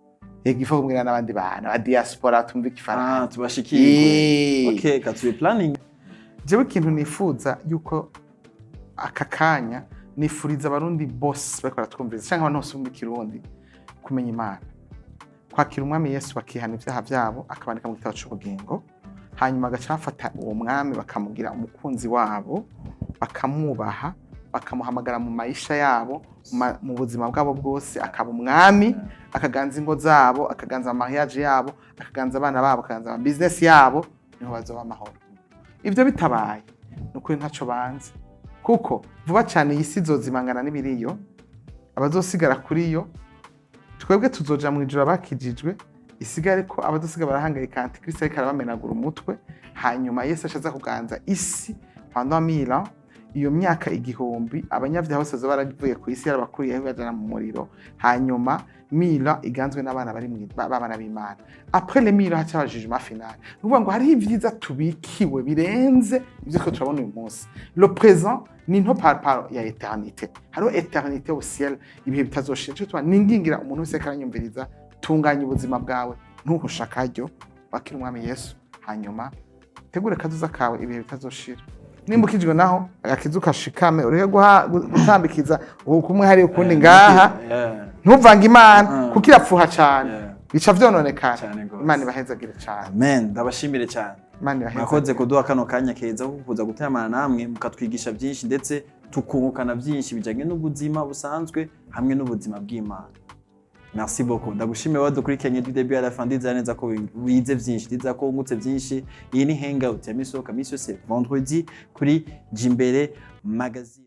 Yego, ifa kumbwira n'abandi bantu ba diaspora tumva Igifaransa. Ah, tubashikirwe. Okay, katuye planning. Jewe ikintu nifuza yuko aka kanya nifuriza Abarundi bose bariko baratwumviriza canke abantu bose bumva Ikirundi kumenya Imana, kwakira Umwami Yesu, bakihana ivyaha vyabo, akabandika mu gitabo c'ubugingo, hanyuma agaca bafata uwo mwami bakamugira umukunzi wabo, bakamwubaha, bakamuhamagara mu maisha yabo, mu buzima bwabo bwose, akaba umwami, akaganza ingo zabo, akaganza mariage yabo, akaganza abana babo, akaganza ama business yabo, niho bazoba amahoro. Ibyo bitabaye, ni ukuri ntaco banze, kuko vuba cyane iyi si izozimangana n'ibiriyo. Abazosigara kuri yo, twebwe tuzoja mu ijuru abakijijwe, isigare ko abadosiga barahangayika, Antikristo ariko arabamenagura umutwe. Hanyuma Yesu ashaza kuganza isi pendant 1000 ans, iyo myaka 1000, abanyabyaha bose bazoba baravuye ku isi, yarabakuriyeho bajana mu muriro. Hanyuma 1000 ans iganzwe n'abana bari b'abana b'Imana. Après les 1000 ans haca haba jugement final. Ni ukuvuga ngo hariho ibyiza tubikiwe birenze ibyo twe turabona uyu munsi. Le présent ni nto par rapport ya éternité. Hariho éternité au ciel, ibihe bitazoshira. Nico gituma ningingira umuntu wese aranyumviriza: tunganya ubuzima bwawe, ntuhushe akaryo, wakira Umwami Yesu, hanyuma tegure kazoza kawe, ibihe bitazoshira. Nimba ukijwe naho, agakiza ukashikame, ureke gutambikiza uku kumwe hari ukundi ngaha. Ntuvange Imana, kuko irapfuha cane, bica vyononekara. Cane gose. Imana ibahezagire cane. Amen, ndabashimire cyane. Imana ibahezagire. Mwakoze kuduha kano kanya keza ko kuza guteramana namwe, mukatwigisha byinshi, ndetse tukungukana byinshi bijyanye n'ubuzima busanzwe hamwe n'ubuzima bw'Imana. Merci beaucoup. Ndagushimiye wadukurikiranye du début à la fin. Ndizera neza ko wize byinshi, ndizera ko wungutse byinshi. Iyi ni Hangout ya misi yose, misi yose vendredi kuri Jimbere Magazine.